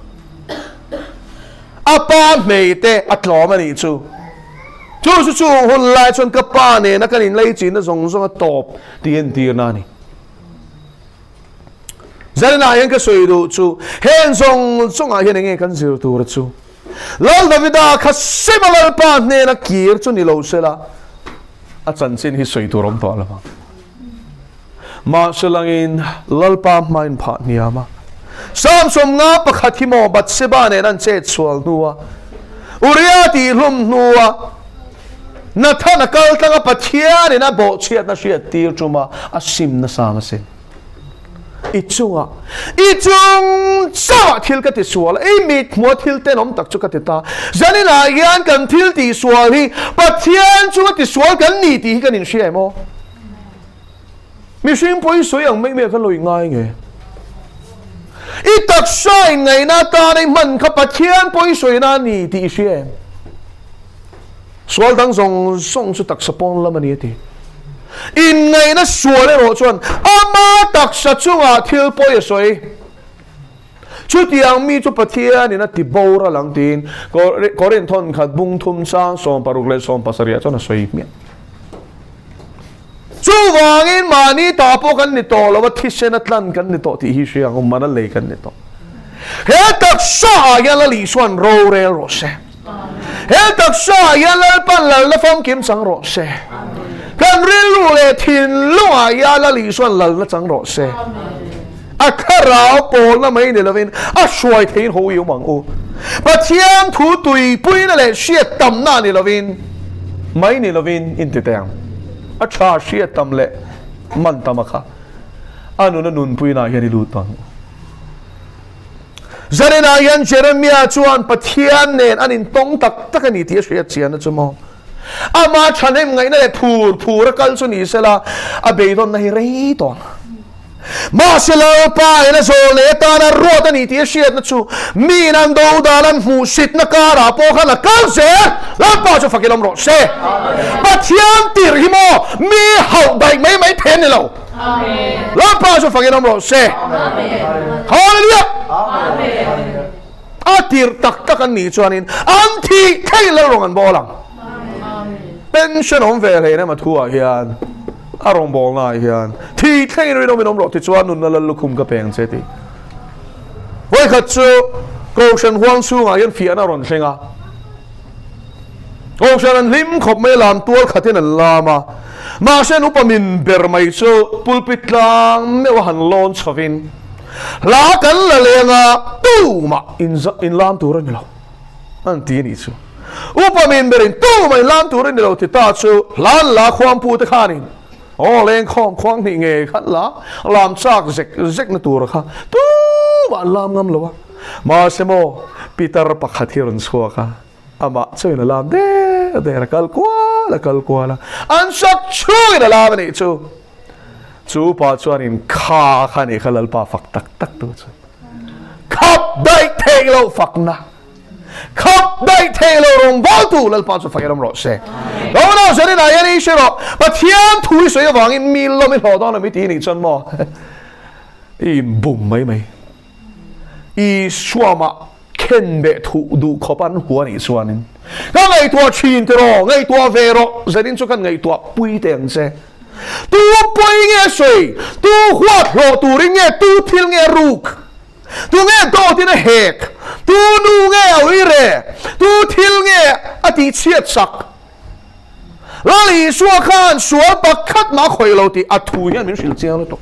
A pa hmei te a tlawm a nih chu. Chu chu chung hun lai chuan ka pa nena kan inleichinna zawng zawng a tawp tih entirna a ni. Zarinah hian ka sawi duh chu heng zawng zawngah hian enge kan zir tur chu Lal Davida kha sema Lalpa hnena kir chu ni lo sela a chanchin hi sawi tur awm tawh lo ang. Mahse langin Lalpa hmain phah hniam a. Samsawm nga pakhat hi maw Bathsheba nen an chet sual hnua Uria tihhlum hnua Nathan a kal tlang a Pathianin a bawhchhiatna hriat tir tum a a sim nasa asin. I chungah, i chung chauhah thil ka ti sual a, i mit hmuha thil tenawm tak chu ka ti ta. Zaninah hian kan thil tih sual hi Pathian chunga ti sual kan ni tih hi kan inhria em aw? Mihring pawh i sawi ang mai mai a kan lo ingai nge? I taksa inngaihna atana i hman kha Pathian pawh i sawina a ni tih i hria em? Sual dang zawng zawng chu taksa pawn lam a ni a ti. Inngaihna sual erawh chuan ama taksa chungah thil pawi a sawi. Chutiang mi chu Pathianin a ti boral ang tiin Korinth thawnkhat bung thum chang 16 leh 17 ah chuan a sawi hmiah. Chuvangin mahni ta pawh kan ni tawh lo a, thisen a tlan kan ni tawh tih hi hria ang, man a lei kan ni tawh. He taksa ah hian Lal Isuan rorel rawh se. He taksa ah hian Lalpan lalna famkim chang rawh se. Kan rilru leh thinlung ah hian Lal Isuan lalna chang rawh se. A thlarau pawlna mai ni lovin a hruai theihin ho i awm ang u. Pathian thu tuipuina leh hriat tamna ni lovin mai ni lovin in ti teh ang. A tha hriat tam leh man tam a kha a nuna nunpuina ah hian i lut ang u. Zaninah hian Jeremia chuan Pathian nen an intawng tak tak a ni tih a hriat chian a chu maw? Ama thahnem ngaihna leh phur phur a kal chu ni sela a beidawnna hi rei tawh ang. Mahse Lalpa in a zawl nei atana ruat a ni tih a hriatna chu miin an do dan an hmuhsitna karah pawh khan a kal zel. Lalpa chu fakin awm rawh se. Pathian tirh hi maw mi hauh daih mai mai thei a ni lo. Lalpa chu fakin awm rawh se. Hallelujah! A tirh tak tak an nih chuanin an thih thei lal rawng an bawl ang. Pension awm ve hlei nem a thu ah hian a rawngbawlna ah hian thih thlengin rinawm in awm rawh tichuan nunna lal lukhum ka peng che tih. Vawikhat chu Kohhran huang chhungah hian fiahna a rawn thleng a. Kohhran an hlim khawp mai a lam tual khatin an lam a. Mahse an upa min ber mai chu pulpit tlang meuh a han lawn chhovin hla kan la leng a tumah in lam tur a ni lo an ti a nih chu. Upa min berin tumah in lam tur a ni lo ti ta chu hla an la khuangpu te khanin aw lengkhawm khuang hnih ngei kha an la lam chak zek zek na tur kha tumah an lam ngam lo a. Mahse maw Peter pakhat hi a rawn chhuak a. Amah chuan a lam der der a kal kual a kal kual a, an sak chhungin a lam a nih chu. Chu pa chuanin kha kha nih kha Lalpa fak tak tak tu chu. Khap daih theih loh fakna, khap daih theih loh rawngbawltu Lalpa chu fakin awm rawh se. Ro zanin ah hian i hre rawh, Pathian thu i sawi avangin mi lawm i hlawh dawn lo mi ti nih chuan maw i inbum mai mai. Isua mah khen beh thuh duh khawp an hua nih chuanin ka ngaihtuah thin tiraw, ngaihtuah ve rawh, zanin chu kan ngaihtuah pui teh ang che. Tu pawi nge a sawi? Tu huat hlawh turin nge tu thil nge a ruk? Tu nge dawtin a hek? Tu nu nge a uire? Tu thil nge a tihchhiat sak? Lal Isua khan sual pakhat mah a khawih lo tih a thu hian min hrilh chiang lutuk.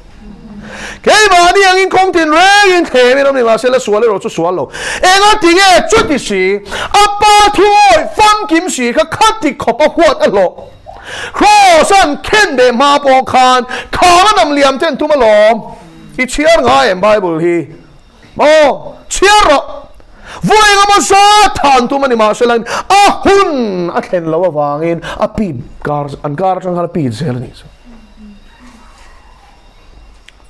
Keimahni angin kawng tin rengin thlemin awm ni mahse la sual erawh chu sual lo. Engati nge chuti si? A pa thu awih famkim si kha khati khawp a huat a hlawh. Kraws an khen beh hma pawh khan khang a nam liam ten tum alawm. I chhiar ngai em Bible hi? Maw? Chhiar rawh! Vawi engemaw zat than tum a ni mahse langin a hun a thlen loh avangin a pit kar an kar atang khan a pit zel a nih chu.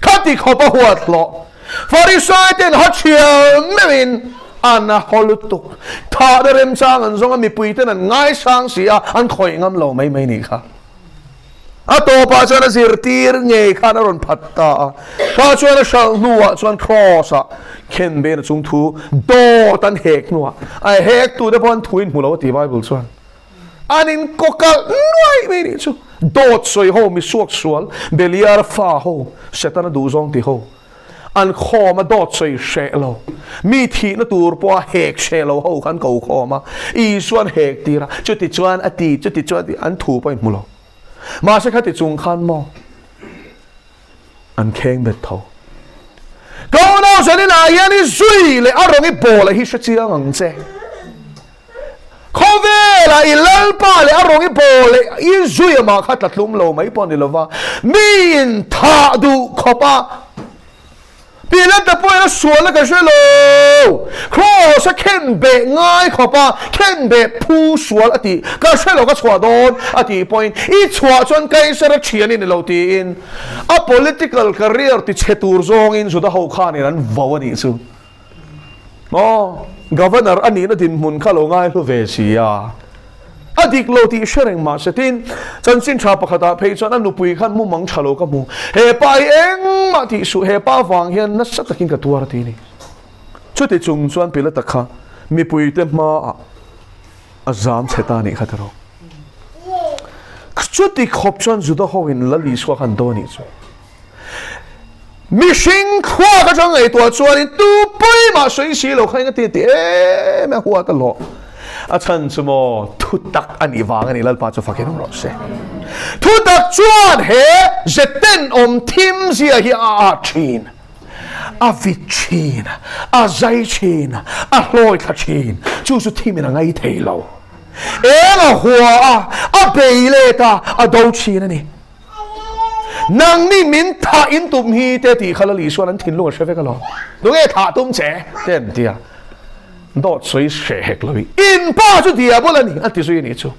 Khati khawp a huat hlawh. Farisai ten ha thial meuhin an a haw lutuk. Thahna remchang an zawng a mipui ten an ngaisang si a an khawih ngam lo mai mai nih kha. A tawpah chuan a zirtir ngei khan a rawn phat ta a. Kha chuan a hralh hnuah chuan Kraws-ah khen bein a chung thu dawt an hek hnuah a hek tute pawh an thu in hmu lo a ti Bible chuan. An in kawkalh nuaih mai nih chu. Dawt sawi ho, mi suak sual, Beliara fa ho, Setana duhzawng ti ho. An khawm a dawt sawi hreh lo. Mi thihna tur pawha hek hreh lo ho kha an ko khawm a. Isua an hek tir a, chuti chuan a ti, chuti chuan a ti, an thu pawh in hmu lo. Mahse khati chung khan maw an kheng bet tho. Ka unau zaninah hian i zui leh a rawng i bawl a hi hre chiang ang che. Khawvela i Lalpa leh a rawng i bawl leh i zui amah kha tla tlum lo mai pawh a ni lova, mi in thah duh khawp a Pilate pawhin a sualna ka hre lo, Kraws a khen beh ngai khawp a khen beh phu sual a tih ka hre lo ka chhuah dawn a tih pawhin i chhuah chuan Kaisara thian i ni lo tiin a political career ti chhe tur zawngin Juda ho khanin an vo a nih chu. Aw, Governor a nihna dinhmun kha lo ngaihlu ve si a, a dik lo tih hre reng mah se tin, chanchin tha pakhatah phei chuan a nupui khan mumang tha lo ka hmu, he pa hi engmah tih suh, he pa vang hian nasa takin ka tuar a ti ni. Chuti chung chuan Pilata kha mipuite hmaah a zam chhe ta nih kha tiraw. Chuti khawp chuan Juda hoin Lal Isua kha an do a nih chu. Mihring thluak atang ngaihtuah chuanin tu pawimah sawi si lo kha eng a ti ti em a huat a hlawh. A chhan chu maw thutak a nih vang a ni Lalpa chu fakin awm rawh se. Thutak chuan he zeten awm thim zia hi a at thin, a vit thin, a zai thin, a hlawi thla thin. Chu chu thimin a ngai thei lo. Eng a hua a, a bei let a, a do thin a ni. Nangni min thah in tum hi te tih kha Lali Isuan an thinlung a hre vek alawm. Tunge thah tum che te an ti a. Dawt sawi hre hek lo i in pa chu diabol a ni a ti zui a nih chu.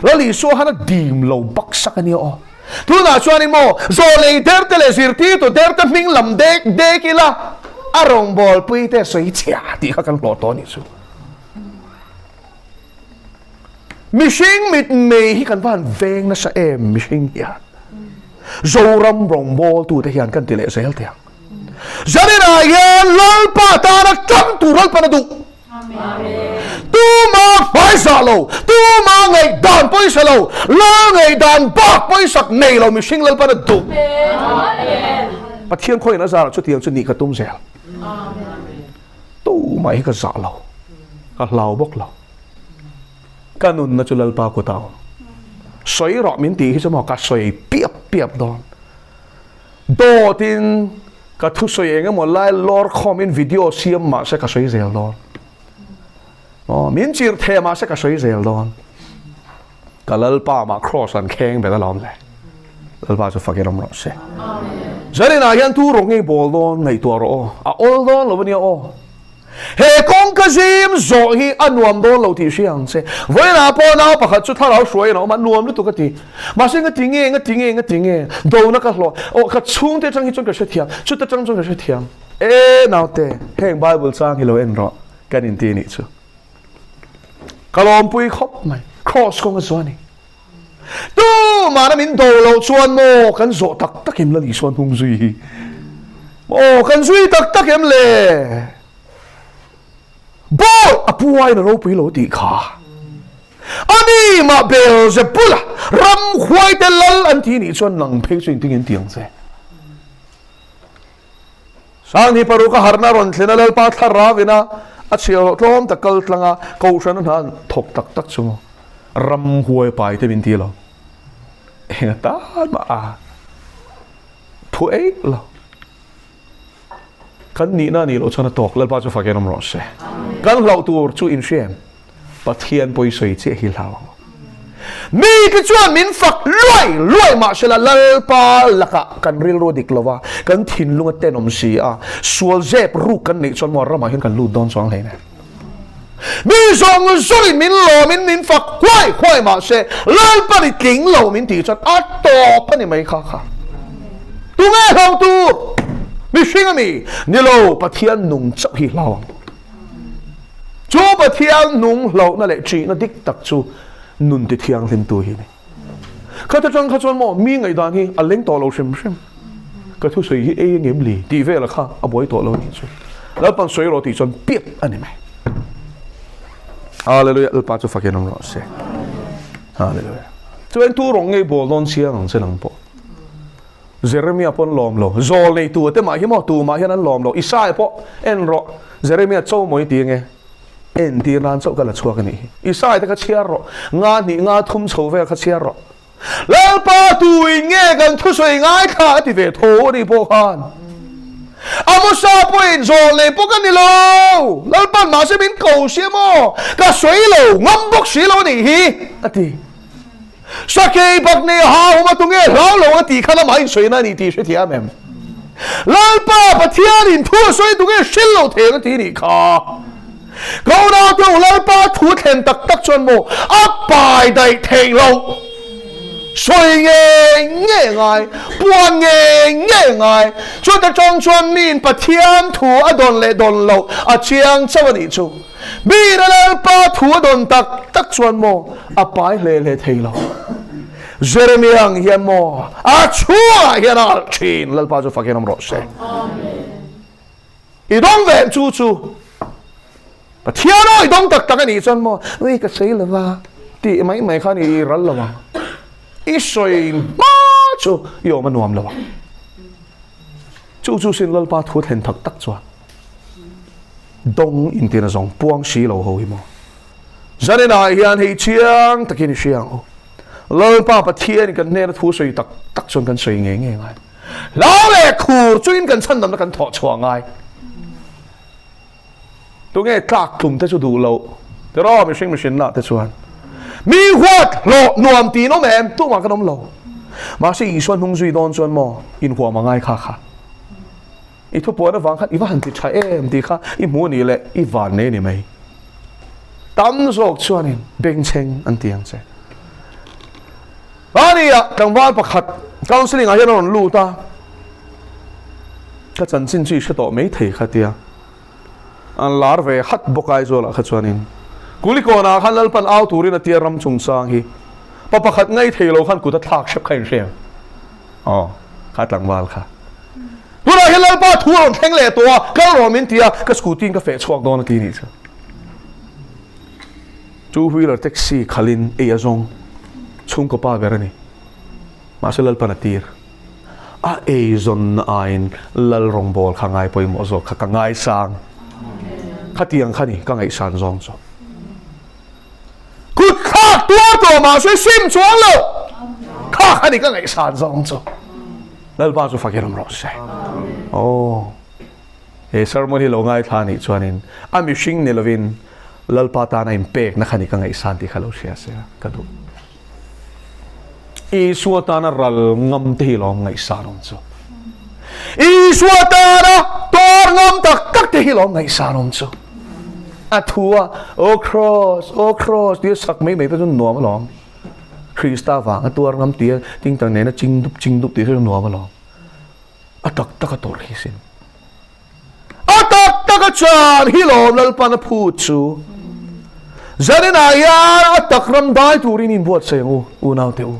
Lali Isua khan a dim lo bak sak a nia aw. Tunah chuan in maw zawlei der te leh zirtirtu der te hming lam dek dek ila a rawngbawlpui te sawi chhia tih kha kan hlawh tawh a nih chu. Mihring mitmei hi kan va han veng nasa em mihring hian. Zoram rawngbawltute hian kan ti leh zel teh ang. Zaninah hian Lalpa tana tang tur Lalpan a duh. Tuma hmaizah lo, tuma ngaihdan pawisa lo, Lal ngaihdan bak pawisak nei lo mihring Lalpan a duh. Pathian khawiin a zarah chutiang chu nih ka tum zel. Tumah hi ka zah lo, ka hlau bawk lo. Ka nunna chu Lalpa kut a awm. Sawi rawh min tih hi chu maw ka sawi piap piap dawn. Dawtin ka thusawi eng emaw lai lawr khawmin video siam mah se ka sawi zel dawn. Aw, min chirh theh mah se ka sawi zel dawn. Ka Lalpa mah Kraws an kheng bet alawm le. Lalpa chu fakin awm rawh se. Zaninah hian tu rawh ngei bawl dawn ngaihtuah rawh aw. A awl dawn lo ania aw. He kawngka zim zawh hi a nuam dawn lo tih hria ang che. Vawiinah pawh nau pakhat chu thlarau hruaiin a awm a, nuam lutuk a ti. Mahse nga ti nge, nga ti nge, nga ti nge, dona ka hlawh. Aw ka chhungte atang hi chuan ka hrethiam, chuta tang chuan ka hrethiam. E naute, heng Bible chang hi lo en rawh kan inti nih chu. Ka lawmpui khawp mai, Kraws kawng a zuah a ni. Tumahna min do loh chuan maw kan zawh tak tak em Lal Isua hnung zui hi? Maw kan zui tak tak em le? Bawi a pu aiin a ropui lo tih kha. Ani mah Beelzebula ramhuaite lal an ti nih chuan nang phei chu engtin nge an ti ang che? Sangni paruk a harhna rawn thlen a Lalpa thlarau ina a chhiahhlawh tlawm tak kal tlang a kohhran a hna an thawk tak tak chu ramhuai pai te min ti lo. Eng atan mah a phu eih lo. Kan nihna nih loh chuan a tawk Lalpa chu fakin awm rawh se. Kan hlauh tur chu inhriam Pathian pawi sawi chiah hi hlau ang. Mite chuan min fak luai luai mahsela Lalpa lakah kan rilru a dik lo va, kan thinlung a tenawm si a, sual zep ruk kan neih chuan maw ramah hian kan lut dawn chuang hle nen. Mi zawng zawngin min lawmin min fak huai huai mahse Lalpa ni tling lo min tih chuan a tawp a ni mai kha kha. Tunge hlau tur? Mihring a mi? Ni lo, Pathian nung chauh hi hlau ang. Chu Pathian nung hlauhna leh ṭihna dik tak chu nun ti thianghlimtu hi a ni. Khata ṭang kha chuan maw mi ngaihdan hi a leng tawh lo hrim hrim. Ka thusawi hi ei engem li tih vela kha a buai tawh lo nih chu. Lalpan sawi rawh tih chuan piap a ni mai. Hallelujah Lalpa chu fakin awm rawh se. Hallelujah. Chuan tu rawng ngei bawl dawn chiang ang che nang pawh. Jeremia pawh an lawm lo. Zawl nei tu te mah hi maw tumah hian an lawm lo. Isaiah pawh en rawh. Jeremia cho maw i ti nge? En tir nan chauh ka la chhuak a nih hi. Isaiah te kha chhiar rawh. Nga hnih nga thum chho vel kha chhiar rawh. Lalpa tuin nge kan thusawi ngaithla a ti ve tho a nih pawh khan. Amosa pawhin zawl nei pawh ka ni lo. Lalpan mahse min ko si maw? Ka sawi lo ngam bawk si lo a nih hi a ti. Sakei bak nei ha hum a tunge hlau lo a tih khan amah insawi na a ni tih hrethiam em? Lalpa Pathianin thu a sawi tunge hril lo thei ang a ti nih kha. Ka unaute u Lalpa thu thlen tak tak chuan maw a pai daih theih loh. Sawi ngei ngei a ngai, puan ngei ngei a ngai. Chuta tang chuan miin Pathian thu a dawn leh dawn loh a chiang chauh a nih chu. Bira Lalpa thu a dawn tak tak chuan maw a pai hle hle thei lo. Jeremia ang hian maw a chhungah hian a alh thin. Lalpa chu fakin awm rawh se. I dawng ve chu chu Pathian aw i dawng tak tak a nih chuan maw ui ka sawi lo va tih mai mai khan i ral lo ang. I sawi hma chu i awm a nuam lo ang. Chu chu sin Lalpa thu thlen tak tak chuan Dawng intina zawng puang si lo ho hi maw? Zaninah hian hei chiang takin i hria ang u. Lalpa Pathianin kan hnena thu sawi tak tak chuan kan sawi ngei ngei ngai. Hlau leh khur chuin kan chhandamna kan thawh chhuah ngai. Tunge tlak tlum te chu duh lo tiraw mihring mihrinna te chuan. Mi huat hlawh nuam tiin awm em? Tumah kan awm lo. Mahse Isua hnung zui dawn chuan maw inhuam a ngai kha kha. I thupuan avang khan i va han ti tha em tih kha i hmu nih leh i van nei ni mai. Tam zawk chuanin bengchheng an ti ang che. Mahnia tlangval pakhat counselling ah hian a rawn lut a, ka chanchin chu i hre tawh mai thei kha tia an lar ve hat bawk Aizawl ah kha chuanin Kulikawn ah khan Lalpan au turin a tia ram chungchang hi pa pakhat ngai thei lo khan kut a thlak hrep kha inhre ang. Aw, kha tlangval kha. Tunah hian Lalpa thu a rawn thleng leh tawh a, kal rawh min ti a, ka scooty in ka feh chhuak dawn a ti nih chu. Two wheeler taxi khalhin ei a zawng chhungkaw pa ber a ni. Mahse Lalpan a tir. A ei zawnna aiin Lal rawngbâwl kha ngai pawimawh zawk kha ka ngaisang. Khatiang kha ni ka ngaihsan zawng chu. Kut thlak tuar tawh mahse sim chuang lo kha kha ni ka ngaihsan zawng chu Lalpa chu fakin awm rawh se. Aw he sermon hi lo ngaithla nih chuanin a mihring ni lovin Lalpa tana inpekna kha ni ka ngaihsan tih kha lo hria se ka duh. Isua tana ral ngam te hi lawm ngaihsan awm chu. Isua tana tor ngam tak tak te hi lawm ngaihsan awm chu. A thu a, O cross, O cross tia sak mai mai te chu nuam alawm. Krista vang a tuar ngam tia tingtang nena ching dup ching dup tih te chu nuam alawm. A tak tak a tor hi sin. A tak tak a chan hi lawm Lalpan a phut chu. Zaninah hian a tak ram dai turin inbuatsaih ang u, unaute u.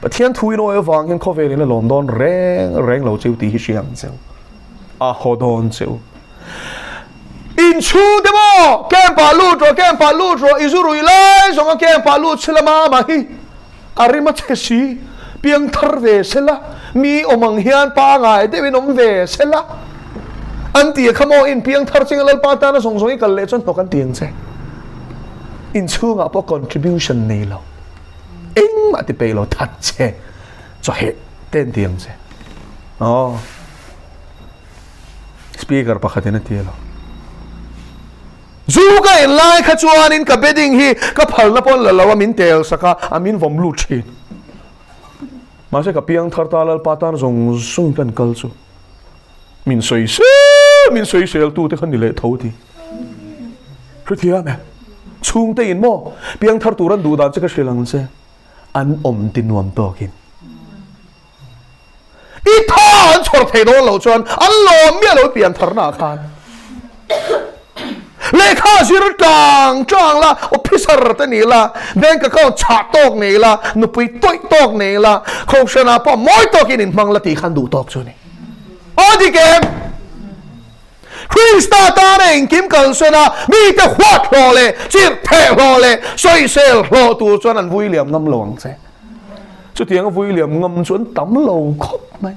Pathian thu in awi avang hian khawvel in a lawm dawn reng reng lo cheu tih hi hria ang cheu. A haw dawn cheu. In Inchhung te maw camp ah lut rawh camp ah lut rawh i zu rui lai zawng a camp ah lut sela mama hi a rim a chhe si piangthar ve sela mi awm ang hian pangai deuhin awm ve sela an ti a kha maw in piangthar chinga Lalpa tana zawng zawng i kal leh chuan hnawk an ti ang che inchhungah pawh contribution nei lo engmah ti peih lo that che chawheh te an ti ang che aw. Speaker pakhatin a ti lo. Zu ka in lai kha chuanin ka bedding hi ka phalna pawn la lo a min tel sak a, a min vawm lut thin. Mahse ka piang thar ta Lalpa tan zawng zawng kan kal chu min sawi sel min sawi sel tu te kha ni leh tho ti. Hrethiam e. Chhungte in maw piang thar tur an duh dan che ka hrilh ang che. An awm ti nuam tawkin. I tha an chhawr thei dawn loh chuan an lawm miah lo pian tharna ah khan. Lehkha zir tang tang la, officer te ni la, bank account chhah tawk nei la, nupui tawih tawk nei la, kohhran ah pawh mawi tawkin inhmang la tih khan duh tawk chu a ni. Aw dik em? Krista tana engkim kalsan a, mite huat hlawh leh chirh theh hlawh leh sawisel hlawh tur chuan an vui liam ngam lo ang che. Chutianga vui liam ngam chu an tam lo khawp mai.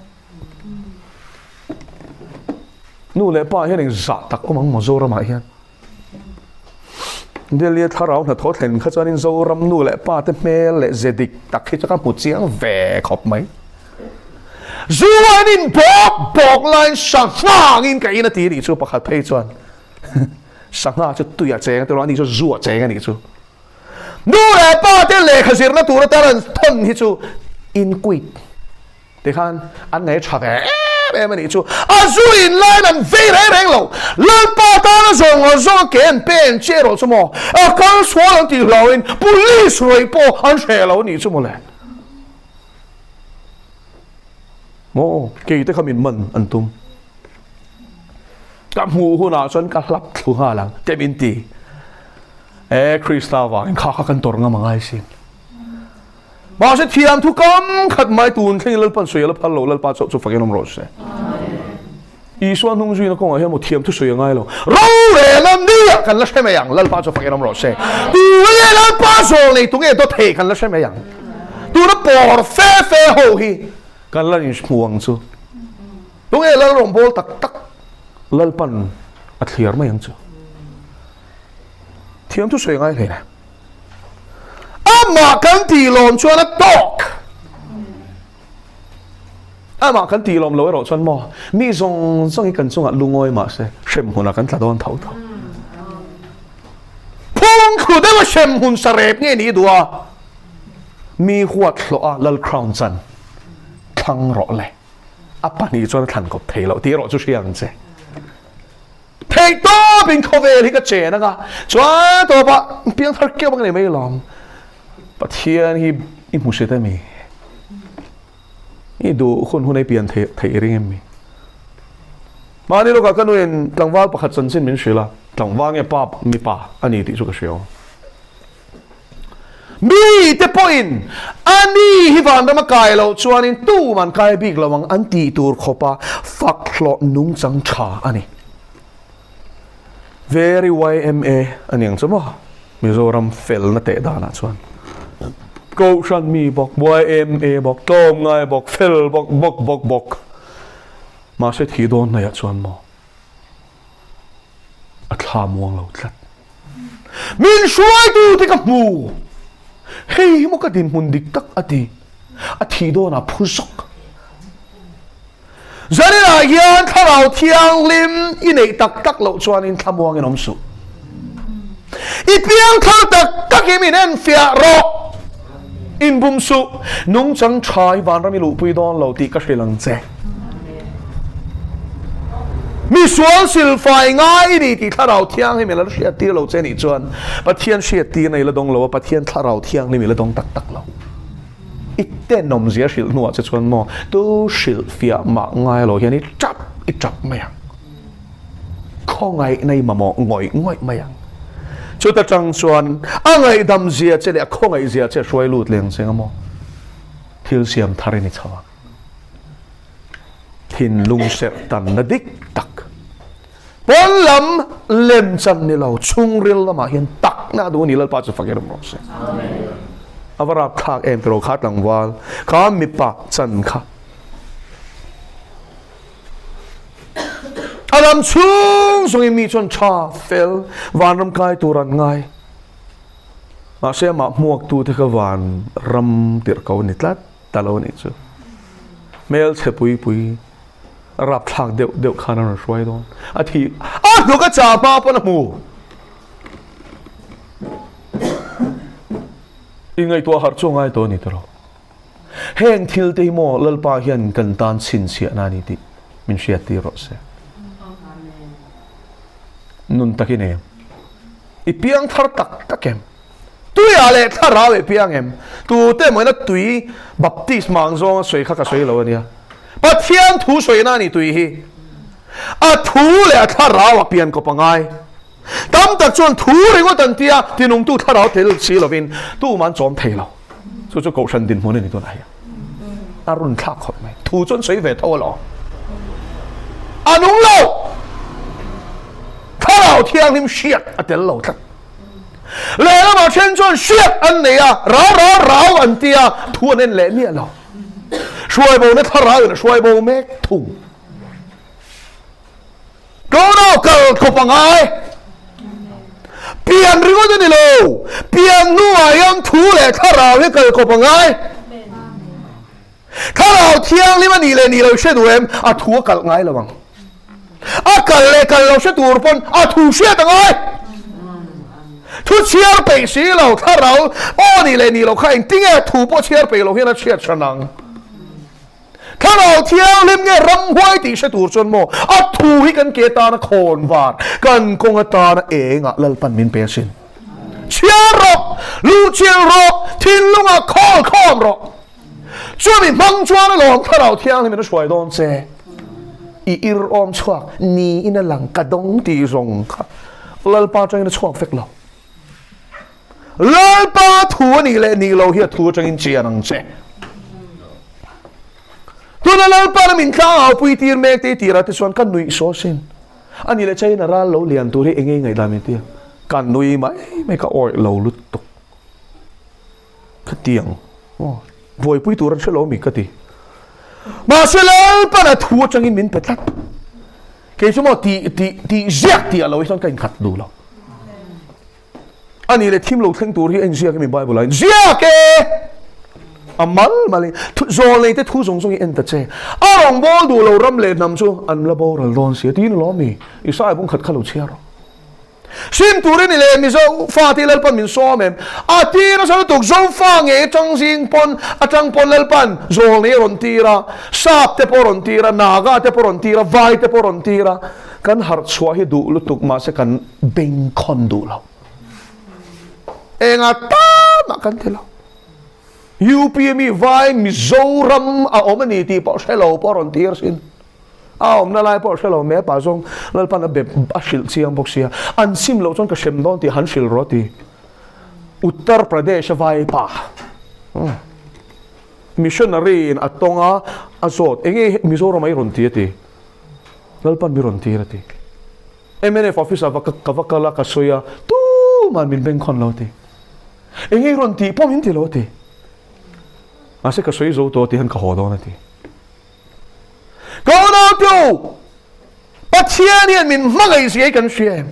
Nu leh pa hian eng zah tak awm ang maw Zoramah hian. Delhi thlarau hnathawh thlen kha chuanin Zoram nu leh pa te hmel leh ze dik tak hi chu ka hmu chiang ve khawp mai. Zu an in bawk bawk laiin sangha angin ka in a ti nih chu pakhat phei chuan sangha chu tui a cheng a ti lo a ni chu zu a cheng a nih chu. Nu leh pa te lehkha zirna tur atan an thawn hi chu in quit tikhan an ngaih tha ve em em a nih chu. A zu in laiin an vei reng reng lo. Lalpa tana zawng zawng a ke an pen che erawh chu maw a kal sual an tih hlauhin police rawih pawh an hreh lo a nih chu mawle. Maw kei te kha min man an tum. Ka hmuh hunah chuan ka hlap thlu nghal ang te min ti. E Krista vangin kha kha kan tawrh ngam a ngai sin. Mahse thiam thu kam khat mai tun thleng Lalpan sawi a la phal lo Lalpa chauh chu fakin awm rawh se. Isua hnung zuina kawngah hian maw thiam thu sawi a ngai lo. Rorel a nia kan la hre mai ang Lalpa chu fakin awm rawh se. Tu nge Lalpa zawl nei tu nge dawt thei kan la hre mai ang. Tuna pawr fe fe ho hi kan la inhmu ang chu. Tu nge Lal rawngbâwl tak tak Lalpan a thliar mai ang chu. Thiam thu sawi a ngai hle. Amah kan tih lawm chuan a tawk. Amah kan tih lawm lo erawh chuan maw mi zawng zawng hi kan chungah lungawi mah se hrem hunah kan tla dawn tho tho. Phung thlu deuha hrem hun sa rep nge ni duh a, mi huat hlawh a lal crown chan thlang rawh le. A pahnih chuan a thlan kawp thei loh tih erawh chu hria ang che. Theih tawpin khawvel hi ka chen anga chuan tawpah piangthar keuh ang nei mai lawm. Pathian hi i hmu hret a mi? I duh hun hun ei pian theih theih i ring em mi? Mahni lawkah ka nuin tlangval pakhat chanchin min hrilh a, tlangval nge pa mipa a ni tih chu ka hria aw. Mi te pawhin a ni hi vanram a kai loh chuanin tuman kai bik lo ang an tih tur khawpa fak hlawh nungchang tha a ni. Very YMA a ni ang chu maw? Mizoram felna teh danah chuan Kohhran mi bawk, YMA bawk, tlawmngai bawk, fel bawk, bawk bawk bawk. Mahse thih dawn hnaiah chuan maw a thla muang lo tlat. Min hruaitu te ka hmu. Hei hi maw ka dinhmun dik tak a ti. A thih dawnah phu zawk. Zaninah hian Thlarau Thianghlim i neih tak tak loh chuanin thlamuangin awm suh. I piangthar tak tak hi min enfiah rawh. Inbum suh. Nungchang tha hi vanram i luhpui dawn lo tih ka hrilh ang che. Mi sual silfai ngai i ni tih Thlarau Thianghlim i la hriattir lo che nih chuan Pathian hriattirna i la dawng lo a, Pathian Thlarau Thianghlim i la dawng tak tak lo. I tenawmzia hrilh hnuah che chuan maw tu hrilh fiah mah ngai lo hian i tap i tap mai ang. Khawngaihna i mamawh ngawih ngawih mai ang. Chuta tang chuan a ngaihdam zia che leh a khawngaih zia che hruai lut leng cheng a maw thil siam thar i ni chho ang. Thinlung serh tanna dik tak. Pawn lam lem chan ni lo, chhungril lamah hian takna a duh a ni, Lalpa chu fak i rum rawh se. A va rapthlak em tiraw kha tlangval, kha mipa chan kha. A lam chhung zawngin mi chuan tha fel vanram kai tur an ngai. Mahse amah hmuaktute kha vanram tirh ko a ni tlat ta lo a nih chu. Hmelchhe pui pui rapthlak deuh deuh khan a rawn hruai dawn. A thi a hnuk a chah hma pawn a hmu. Inngaihtuah harh chu a ngai tawh a ni tawh lo. Heng thil te hi maw Lalpa hian kan tan chhinchhiahna a ni tih min hriattir rawh se. Nun takin em? I piang thar tak tak em? Tuiah leh thlarau i piang em? Tute emaw ina tui baptisma ang zawnga sawi kha ka sawi lo a nia. Pathian thu sawina a ni tui hi. A thu leh a thlarau a pian kawp a ngai. Tam tak chuan thu ringawt an tia, tinungtu thlarau tel si lovin tumah an chawm thei lo. Chu chu Kohhran dinhmun a ni tunah hian. A run thlak khawp mai. Thu chu an sawi ve tho alawm. A nung lo! Thlarau thianghlim hriat a tel lo tlat. Lehlamah then chuan hriat an nei a, rau rau rau an tia, thu an en leh miah lo. Hruaibona thlarau in a hruaibo mek thung. Tlawrau kal khawp a ngai. Pian ringawt a ni lo. Pian hnuah hian thu leh thlarau hi kal khawp a ngai. Thlarau thianghlim a nih leh nih lo i hre duh em? A thu a kalh ngai lo ang. A kal leh kal lo hre tur pawn a thu hriat a ngai. Thu chhiar peih si lo, thlarau aw nih leh nih lo kha engtinge thu pawh chhiar peih lo hian a chhiat hran ang. Thlarau Thianghlim nge ramhuai tih hre tur chuan maw a thu hi kan ke tana khawn var, kan kawng atana engah Lalpan min pe asin. Chhiar rawh, luhchilh rawh, thinlungah khawl khawm rawh. Chumi hmang chuan alawm Thlarau Thianghlim in a hruai dawn che. I ir awm chhuak niin a lang ka dawng tih zawng kha Lalpa atangin a chhuak vek lo. Lalpa thu a nih leh nih lo hi a thu atangin chian ang che. Tuna Lalpa na min tlang au pui tir mek te tirah te chuan ka nuih saw sin. A nih leh China ral lo lian tur hi enge ngaihdan min tia. Ka nui mai mai ka awih lo lutuk. Ka ti ang. Aw, buaipui tur an hre lo mi ka ti. Mahse Lalpan a thu atangin min pe tlat. Kei chu maw ti ti ti ziak tih a lo hi chuan ka inkhat duh lo. Ani leh thim lo thleng tur hi a inziak emi Bible ah hian ziak e! A mal mal in zawl nei te thu zawng zawng hi en ta che. A rawngbâwl duh lo ram leh hnam chu an la boral dawn si a tiin alawm mi Isaiah bung khat kha lo chhiar rawh. Sim tur i ni leh Mizo fate Lalpan min sawm em? A tir nasa lutuk Zofa nge atang zing pawn atang pawn Lalpan zawl nei a rawn tir a, Sap te pawh a rawn tir a, Naga te pawh a rawn tir a, Vai te pawh a rawn tir a, kan harh chhuah hi duh lutuk mahse kan bengkhawn duh lo. Enga tamah kan ti lo. UP mi Vai Mizoram a awm a ni tih pawh hre lo pawh a rawn tir asin. A awmna lai pawh hre lo mai pa zawng Lalpan a be a hrilh chiang bawk sia. An sim loh chuan ka hrem dawn tih han hrilh rawh ti. Uttar Pradesh a vai pa missionary in a tawng a, a zawt enge Mizoram ah i rawn ti a ti. Lalpan mi rawn tir a ti. Mnf office ah ka va kal a ka sawi a tuman min bengkhawn lo a ti. Enge i rawn tih pawh min ti lo a ti. Mahse ka sawi zo tawh a ti hian ka haw dawn a ti. Ka unaute u, Pathian hian min hmangaih zia hi kan hria em?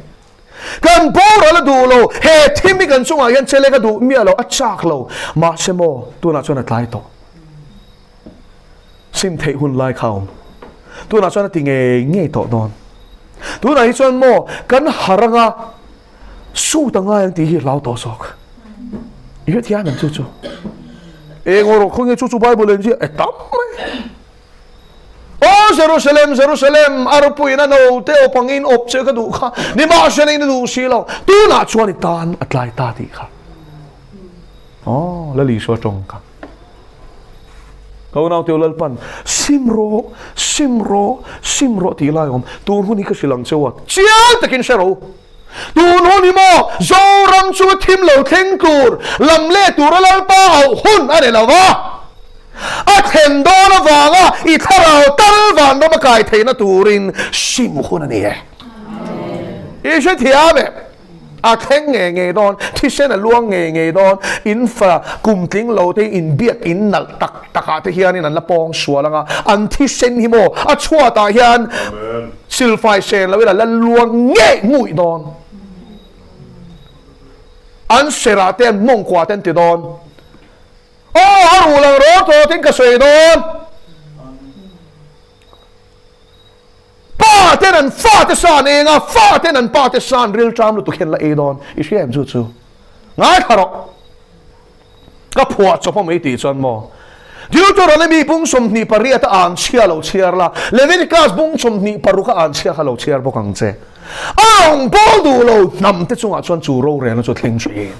Kan boral a duh lo, he thim hi kan chungah hian chelek a duh miah lo, a chak lo. Mahse maw, tunah chuan a tlai tawh. Sim theih hun lai kha a awm. Tunah chuan a ti ngei ngei tawh dawn. Tunah hi chuan maw, kan har anga Suit a ngai ang tih hi hlau tawh zawk. I hrethiam em chu chu? Eng aw rawh khawnge chu chu Bible en ziah e tam mai. Aw Jerusalem, Jerusalem, arpuiin a no te awp angin awp che ka duh kha, nimahsela in a duh si lo, tunah chuan i tan a tlai ta tih kha. Aw, Lal Isua tawng kha. Ka unau teu Lalpan, sim rawh, sim rawh, sim rawh tih lai awm. Tun hun hi ka hrilh ang cheu a, chiang takin hre rawh u. Tun hun hi maw Zoram chu thim lo thleng tur, lam leh tura Lalpa auh hun a ni lo va. A thlen dawn avanga i thlarau tal vanram a kai theihna turin sim hun a ni e. I hrethiam em? A thleng ngei ngei dawn, thisen a luang ngei ngei dawn, in fa kum tling lo te in biak in nalh tak tak ah te hianin an la pawng sual ang a, an thisen hi maw a chhuat ah hian silfai sen lo in a la luang ngei ngui dawn. An serh ah te an mawngkua te an ti dawn. Aw a ruh lang rawt rawt in ka sawi dawn. Pa ten an fate sa an eng a, fa ten an pa te sa an rilṭam lutuk hian la ei dawn. I hria em chu chu? Ngaithla rawh. Ka phuah chawp a mai tih chuan maw? Deuteronomy bung 28 a an chhia lo chhiar la, Leviticus bung 26 a an chhia kha lo chhiar bawk ang che. A rawn bawl duh lo hnam te chungah chuan chu rorelna chu a thleng thin.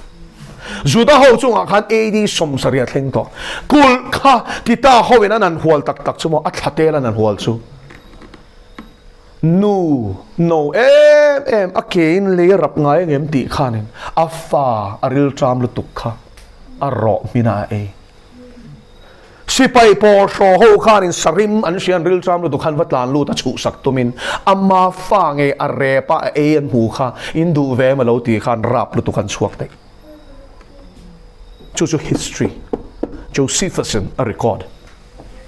Juda ho chungah khan AD 70 a thleng tawh. Kulh kha Tita hoin an han hual tak tak chu maw a thla tel an han hual chu. Nu no em em a kein lei a rap ngai angem tih khanin a fa a rilṭam lutuk kha a rawh hminah a ei. Sipai pawl hraw ho khanin sarim an hria an rilṭam lutuk khan va tlan lut a chhuhsak tumin ama fa ngei a rep a a ei an hmu kha in duh ve em a lo tih khan rap lutuk an chhuak daih. Chu chu history Josephus-in a record.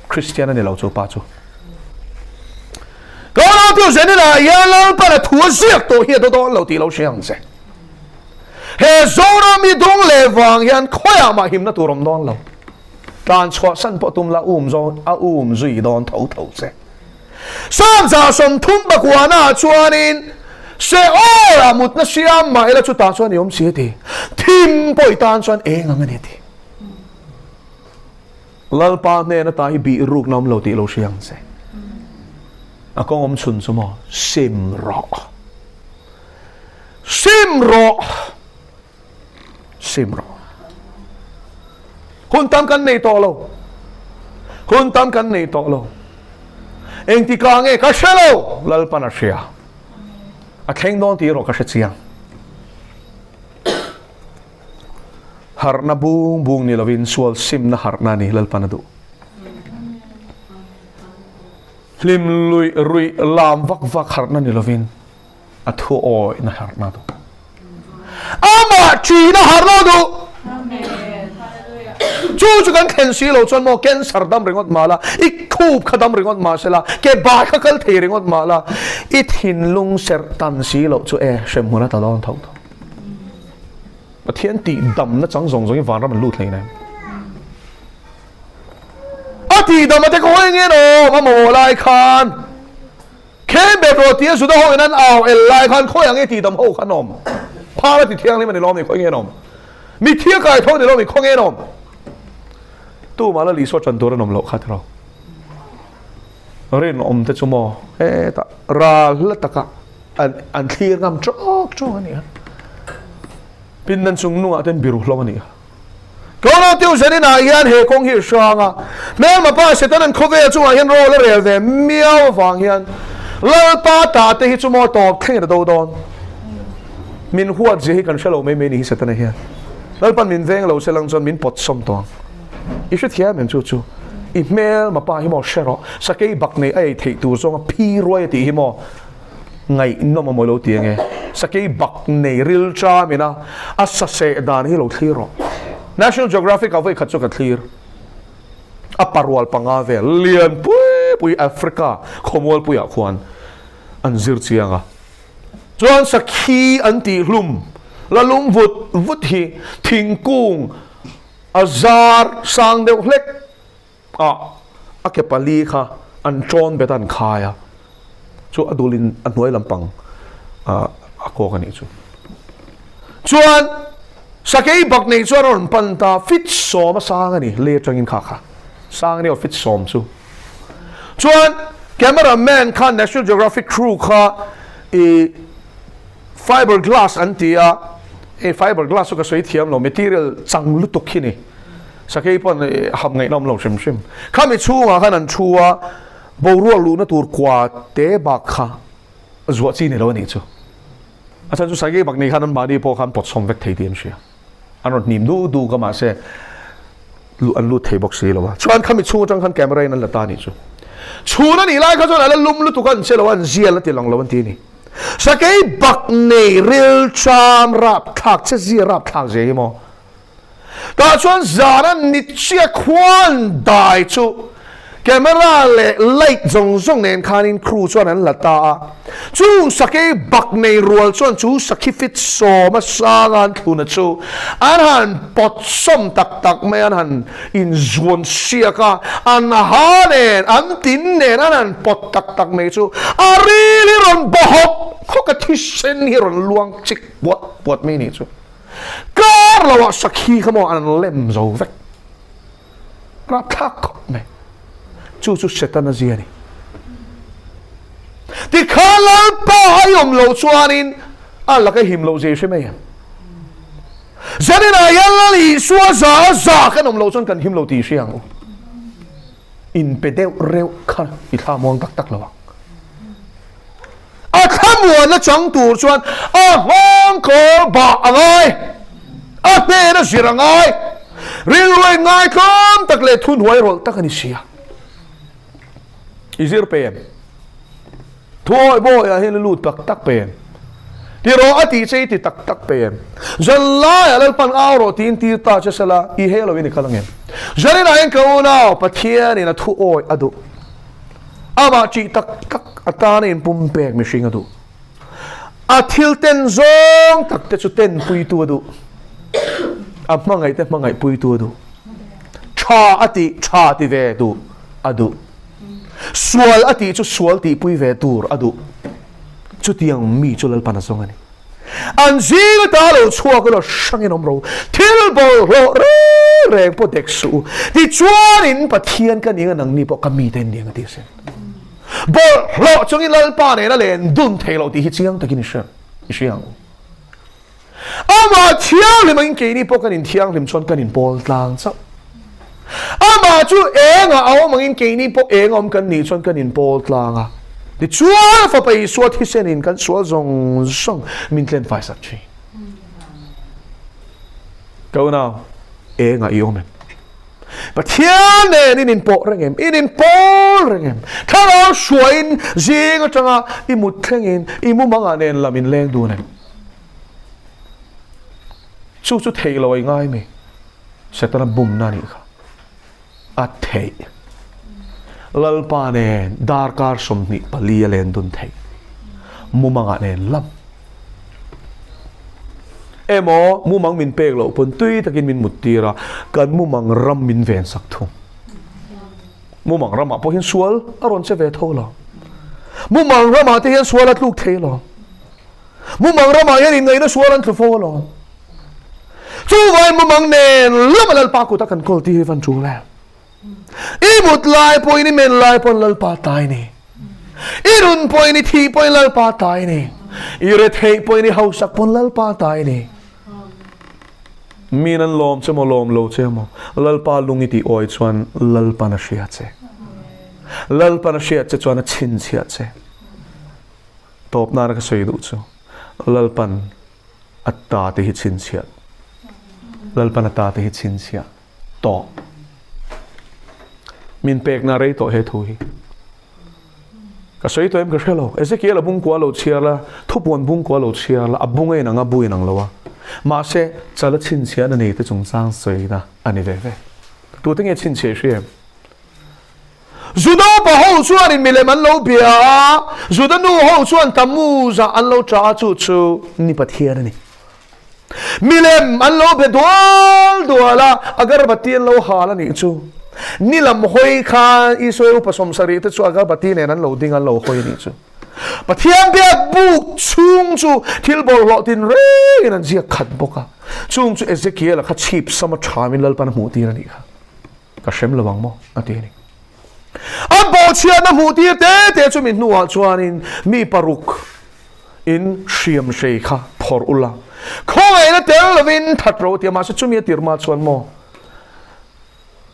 Kristian a ni lo chu pa chu. Ka lo tu zenina hian Lalpan a thu a ziak tawh hi a daw dawn lo tih lo hria ang che. He Zoram i dung leh vang hian khawiah mah himna tur awm dawn lo. Tlan chhuah san pawh tum la um zawn a um zui dawn tho tho che. Sangza 30 pakuana ah chuanin Seol ah mutna siam mah ila chutah chuan i awm si a ti. Thim pawh i tan chuan eng ang a ni a ti. Lalpa hnen ata hi bih rukna awm lo tih lo hria ang che. A kawng awm chhun chu maw? Sim rawh. Sim rawh. Sim rawh. Hun tam kan nei tawh lo. Hun tam kan nei tawh lo. Engtika nge ka hre lo, Lalpan a hria. A thleng dawn tih erawh ka hre chiang. Harhna bung bung ni lovin sual simna harhna a ni Lalpan a duh. Hlim luih ruih lam vak vak harhna ni lovin a thu awihna harhna a duh. Amah ṭihna harhna a duh. Chu chu kan thlen si lo chuan maw cancer dam ringawt mah la, i khup kha dam ringawt mah se la, ke bai kha kal thei ringawt mah la, i thinlung serh tan si loh chu e hremhmun a ta dawn tho tho. Pathian tih damna chang zawng zawng hi vanram an lut hlei nem. A tih dam a te khawi nge nawm a mamawh lai khan khen bet rawh tia Juda ho in an au el lai khan khawi ang e tih dam ho kha nawm. Phar a ti thianghlim a ni lawm ni khawi nge nawm. Mi thia kai tho ni lawm ni khaw nge nawm. Tu mah la Isua chan tur a nawm loh kha tiraw. Rinawm te chu maw hetah ral hla taka an an thlir ngam tawk tawk a ni a. Pindan chung nungah ten biru hlawm a ni a. Kawng tiu zenin ah hian he kawng hi a hrang a. Hmelma pa Satan an khawvel chungah hian rawl a rel ve miau avang hian Lalpa ta te hi chu maw tawp thlengin a do dawn. Min huat zia hi kan hre lo mai mai ni hi Setana hian. Lalpan min veng lo se lang chuan min pawt sawm tawh ang. I hrethiam em chu chu? I hmelma pa hi maw hre rawh. Sakei bak nei a ei theih tur zawnga phi ruai a tih hi maw ngaihnawm a mawi lo ti ange. Sakei bak nei ril ṭam ina a sa seh dan hi lo thlir rawh. National Geographic ah vawikhat chu ka thlir. A parual panga vel lian pui pui Africa khawmualpui ah khuan an zir chiang a. Chuan sakhi an tih hlum la lung vut vut hi thingkung a zar sang deuh hlek a, a ke pali kha an ṭawn bet a an khai a, chu a dulin a hnuai lampang a kawk a nih chu. Chuan sakei bak nei chuan a rawn pan ta, fit sawm a sang a ni, lei aṭangin kha kha sang a ni aw fit sawm chu. Chuan camera man kha National Geographic crew kha i fiber glass an ti a, hei fiber glass chu ka sawi thiam lo, material chang lutuk hi ni. Sakei pawn hap ngaihna awm lo hrim hrim. Khami chhungah khan an thu a, boruak luhna tur kua te bak kha zuah chi ni lo a nih chu. A chhan chu sakei bak nei khan an mahni pawh khan pawt sawm vek thei tih an hria. An rawn hnim du du ka mahse luh an lut thei bawk si lo a. Chuan khami chhung atang khan camera in an la ta a nih chu. Chhun a nih lai kha chuan a la lum lutuk a an che lo a, an zial a ti lang lo an ti a ni. Sakei bak nei rilṭam rapthlak che zia rapthlak zia hi maw? Tah chuan zana nichia khuan dai chu camera leh light zawng zawng nen khanin crew chuan an la ta a. Chung sakei bak nei rual chuan chu sakhi fit sawma sanga an thluna chu an han pawt sawm tak tak mai, an han inzuan siak a, an ha nen, an tin nen an han pawt tak tak mai chu a ril hi rawn baw hawk hawk a, thisen hi rawn luang chik puat puat mai nih chu. Kar lo ah sakhi kha maw an lem zo vek. Rapthlak khawp mai. Chu chu Setana zia a ni. Tikhan Lalpa a i awm loh chuanin a laka him loh zia i hre mai em? Zaninah hian Lal Isua za a za kan awm loh chuan kan him lo tih i hria ang u. Inpe deuh reuh kha i thla muang tak tak lo ang. A thlamuanna chang tur chuan a nghawng kawl bah a ngai, a hnen a zir a ngai, rilru ngaihtlawm tak leh thuhnuai rawlh tak a ni si a. I zir pe em? Thuawi bawiah hian i lut tak tak pe em? Ti rawh a tih che i ti tak tak pe em? Zanlaiah Lalpan au rawh tiin tir ta che sela i he loin i kal ang em? Zaninah hian ka unau Pathianin a thu awi a duh. Amah ṭih tak tak atana inpumpek mihring a duh. A thil ten zawng tak te chu ten puitu a duh. A hmangaih te hmangaih puitu a duh. Ṭha a tih ṭha ti ve duh a duh. Sual a tih chu sual tihpui ve tur a duh. Chutiang mi chu Lalpan a zawng a ni. An zing ata lo chhuak ula hrangin awm ro. Thil bawlhhlawh reng reng pawh dek suh u. Tichuanin Pathian ka ning a nangni pawh ka mite in ning a ti asin. Bawlhhlawh chungin Lalpa nena len dun thei lo tih hi chiang takin i hria i hria ang u. Amah thianghlim angin keini pawh kan inthianghlim chuan kan inpawl tlang chauh. Amah chu engah a awm angin keini pawh eng awm kan nih chuan kan inpawl tlang a. Tichuan Fapa Isua thisenin kan sual zawng zawng min tlen fai sak thin. Ka unau, engah i awm em? Pathian nen in inpawh reng em? In inpawl reng em? Thlarau hruaiin zing atanga i mut thlengin i mumangah nen lam in leng dun em? Chu chu theih lo a i ngai mi? Setana bumna a nih kha a theih. Lalpa nen darkar 24 a len dun theih. Mumangah nen lam. Emaw mumang min pek loh pawn tui takin min mut tir a, kan mumang ram min ven sak thung. Mumang ramah pawh hian sual a rawn che ve tho lo. Mumang ramah te hian sual a tluk thei lo. Mumang ramah hian inngaihna sual an tlu fo alawm. Chuvai mumang nen lama Lalpa kuta kan kawl tih hi van tul em? I mut lai pawhin i men lai pawn Lalpa tai ni. I run pawhin i thih pawhin Lalpa tai ni. I retheih pawhin i hausak pawn Lalpa tai ni. Min an lawm che maw lawm lo che maw Lalpa lung i tih awi chuan Lalpan a hria che. Lalpan a hriat che chuan a chhinchhiah che. Tawp nana ka sawi duh chu Lalpan a ta te hi chhinchhiah Lalpan a ta te hi chhinchhiah tawh min pekna rei tawh he thu hi ka sawi tawh em ka hre lo Ezekiel a bung kua lo chhiar la thupuan bung kua lo chhiar la a bung a inang a bu inang lo a mahse chala chhinchhiahna nei te chungchang sawina a ni ve ve tute nge chhinchhiah i hria em Juda upa ho chuanin milem an lo bia a, Juda nu ho chuan Tammuz-ah an lo ṭah a, chu chu ni Pathian a ni. Milem an lo be dual dual a, agarbati an lo hal a nih chu. Ni lam hawi khan Israel upa 70 te chu agarbati nen an lo ding an lo hawi a nih chu. Pathian biak buk chhung chu thil bawlhhlawh tinrengin an ziak khat bawk a, chung chu Ezekiel-a kha chhip sama ṭhamin Lalpan a hmuhtir a nih kha. Ka hrem lo ang maw? a ti a ni. An bawhchhiatna hmuh tir te te chu mi hnuah chuanin mi paruk in hriam hrei kha phawrh ula, khawngaihna tel lovin that ro tia mahse chumi a tir hma chuan maw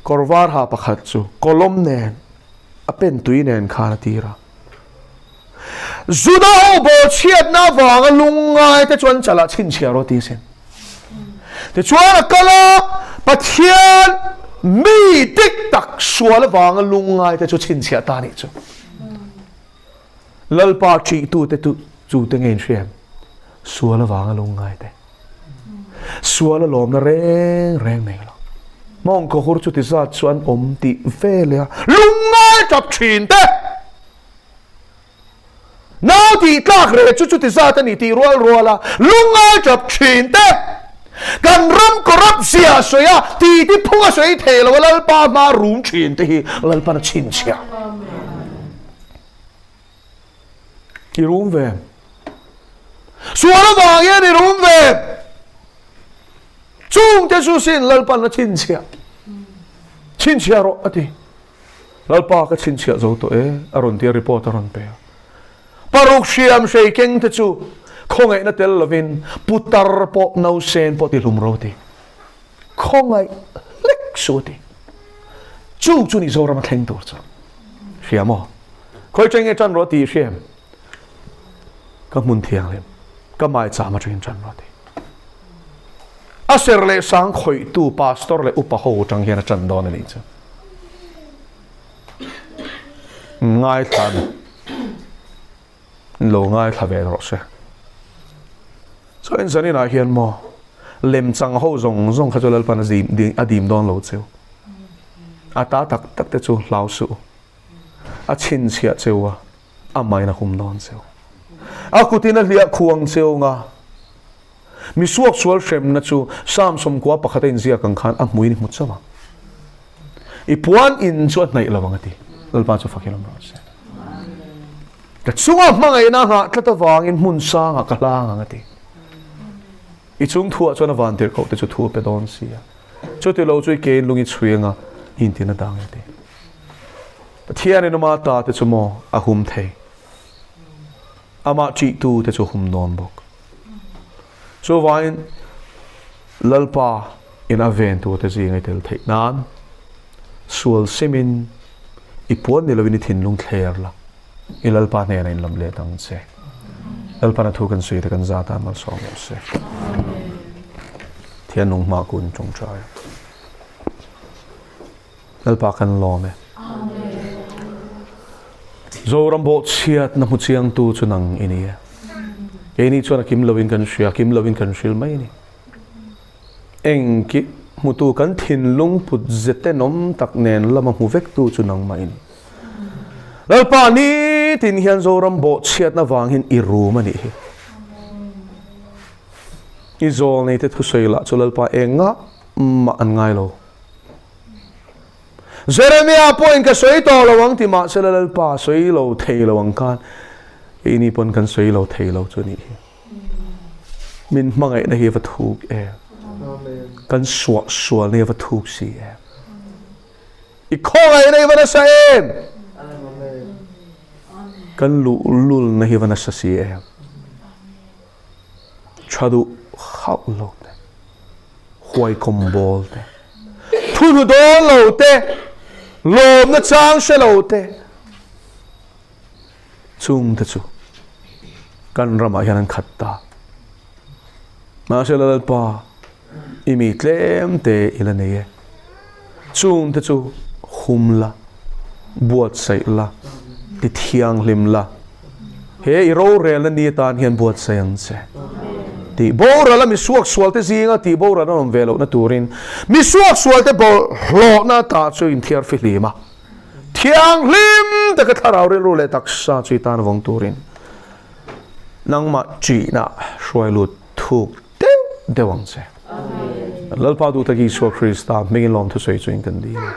kawr var ha pakhat chu kawlawm nen a pen tui nen khan a tir a. Juda ho bawhchhiatna avanga lungngai te chuan chalah chhinchhiah rawh ti sin. Tichuan a kal a, Pathian mi dik tak sual avanga lungngai te chu chhinchhiah ta nih chu. Lalpa ṭihtute tu. Chu te nge in hria em? Sual avanga lungngai te. Sual a lawmna reng reng nei lo. Mawngkaw hur chuti zat chu an awm tih veleh a lungngai tap thin te. Nau tih tlak reh chu chuti zat a ni tih rual rual a lungngai tap thin te. Kan ram corrupt zia a sawi a, titi phung a sawi thei lo a Lalpa hma rum thin te hi Lalpan a chhinchhiah. I rum ve. Sual avang hian i rum ve. Chungte chu sin Lalpan a chhinchhiah. Chhinchhiah rawh a ti. Lalpa ka chhinchhiah zo tawh e a rawn ti a report a rawn pe a. Paruk hriam hrei keng te chu khawngaihna tel lovin putar pawh nausen pawh ti hlum ro ti. Khawngaih hlek su a ti. Chu chu ni Zoram a thleng tur chu. Hria maw? Khawi ṭeng nge ṭan rawh tih i hria em? Ka hmun thianghlim, ka maicham aṭangin ṭan rawh a ti. A ser leh sang khawihtu pastor leh upa ho aṭang hian a ṭan dawn a nih chu. Ngaithla ni. Lo ngaithla ve rawh se. Chuan zaninah hian maw lemchang ho zawng zawng kha chu Lalpan a dim dawn lo cheu. A ta tak tak te chu hlau suh u. A chhinchhiah cheu a, a main a hum dawn cheu. A kutin a hliah khuang cheu nga. Mi suaksual hremna chu Psalm 91 a inziak ang khan a hmuin i hmu chauh ang. I puan in chu a hnaih lo ang a ti. Lalpa chu fakin awm rawh se. Ka chunga hmangaihna a nghah tlat avangin hmun sangah ka hlang ang a ti. I chung thuah chuan a van tirhkoh te chu thu a pe dawn si a. Chuti lo chu i kein lung i chhui anga i intin a dang e ti. Pathianin ama ta te chu maw a hum thei. Amah ṭihtu te chu hum dawn bawk. Chuvangin Lalpa in a ven tur te zinga i tel theih nan sual simin i puan ni lovin i thinlung thler la, i Lalpa hnenah in lam let ang che. Lalpan a thu kan sawi te kan za tan malsawm rawh se. Thian nung hma kun tawngtai. Lalpa kan lawm e. Zoram bawhchhiatna hmu chiangtu chu nang i ni e. Keini chuan a kim lovin kan hria, kim lovin kan hril mai a ni. Engki hmutu kan thinlung put ze tenawm tak nen lama hmu vektu chu nangmah i ni. Lalpa nitin hian Zoram bawhchhiatna vang hian i rum a nih hi. I zawlneite thusawi lah chu Lalpa engah mah an ngai lo. Jeremia pawhin ka sawi tawh lo ang ti mahsela Lalpa sawi lo thei lo ang khan keini pawn kan sawi lo thei lo chu nih hi. Min hmangaihna hi a va thuk em. Kan suah sualna hi a va thuk si em. I khawngaihna hi va nasa em. Kan luhlulna hi va nasa si em. Tha duh hauh lo te. Huaikawm bawl te, thuhnu dawn lo te, lawmna chang hre lo te, chung te chu kan ramah hian an khat ta. Mahse Lalpa, i mi tlem te i la nei e. Chung te chu hum la, buatsaih la, ti thianghlim la, he i rorelna ni atan hian buatsaih ang che. Tih boral a mi suaksualte zinga tih boral an awm ve lohna turin mi suaksualte bawlhhlawhna ata chu inthiar fihlim a, thianghlim taka thlarau rilru leh taksa chu i tan vawng turin nangmah ṭihna hruai lut thuk deuh deuh ang che. Lalpa duh tak Isua Krista hmingin lawmthu sawi chuin kan dil a.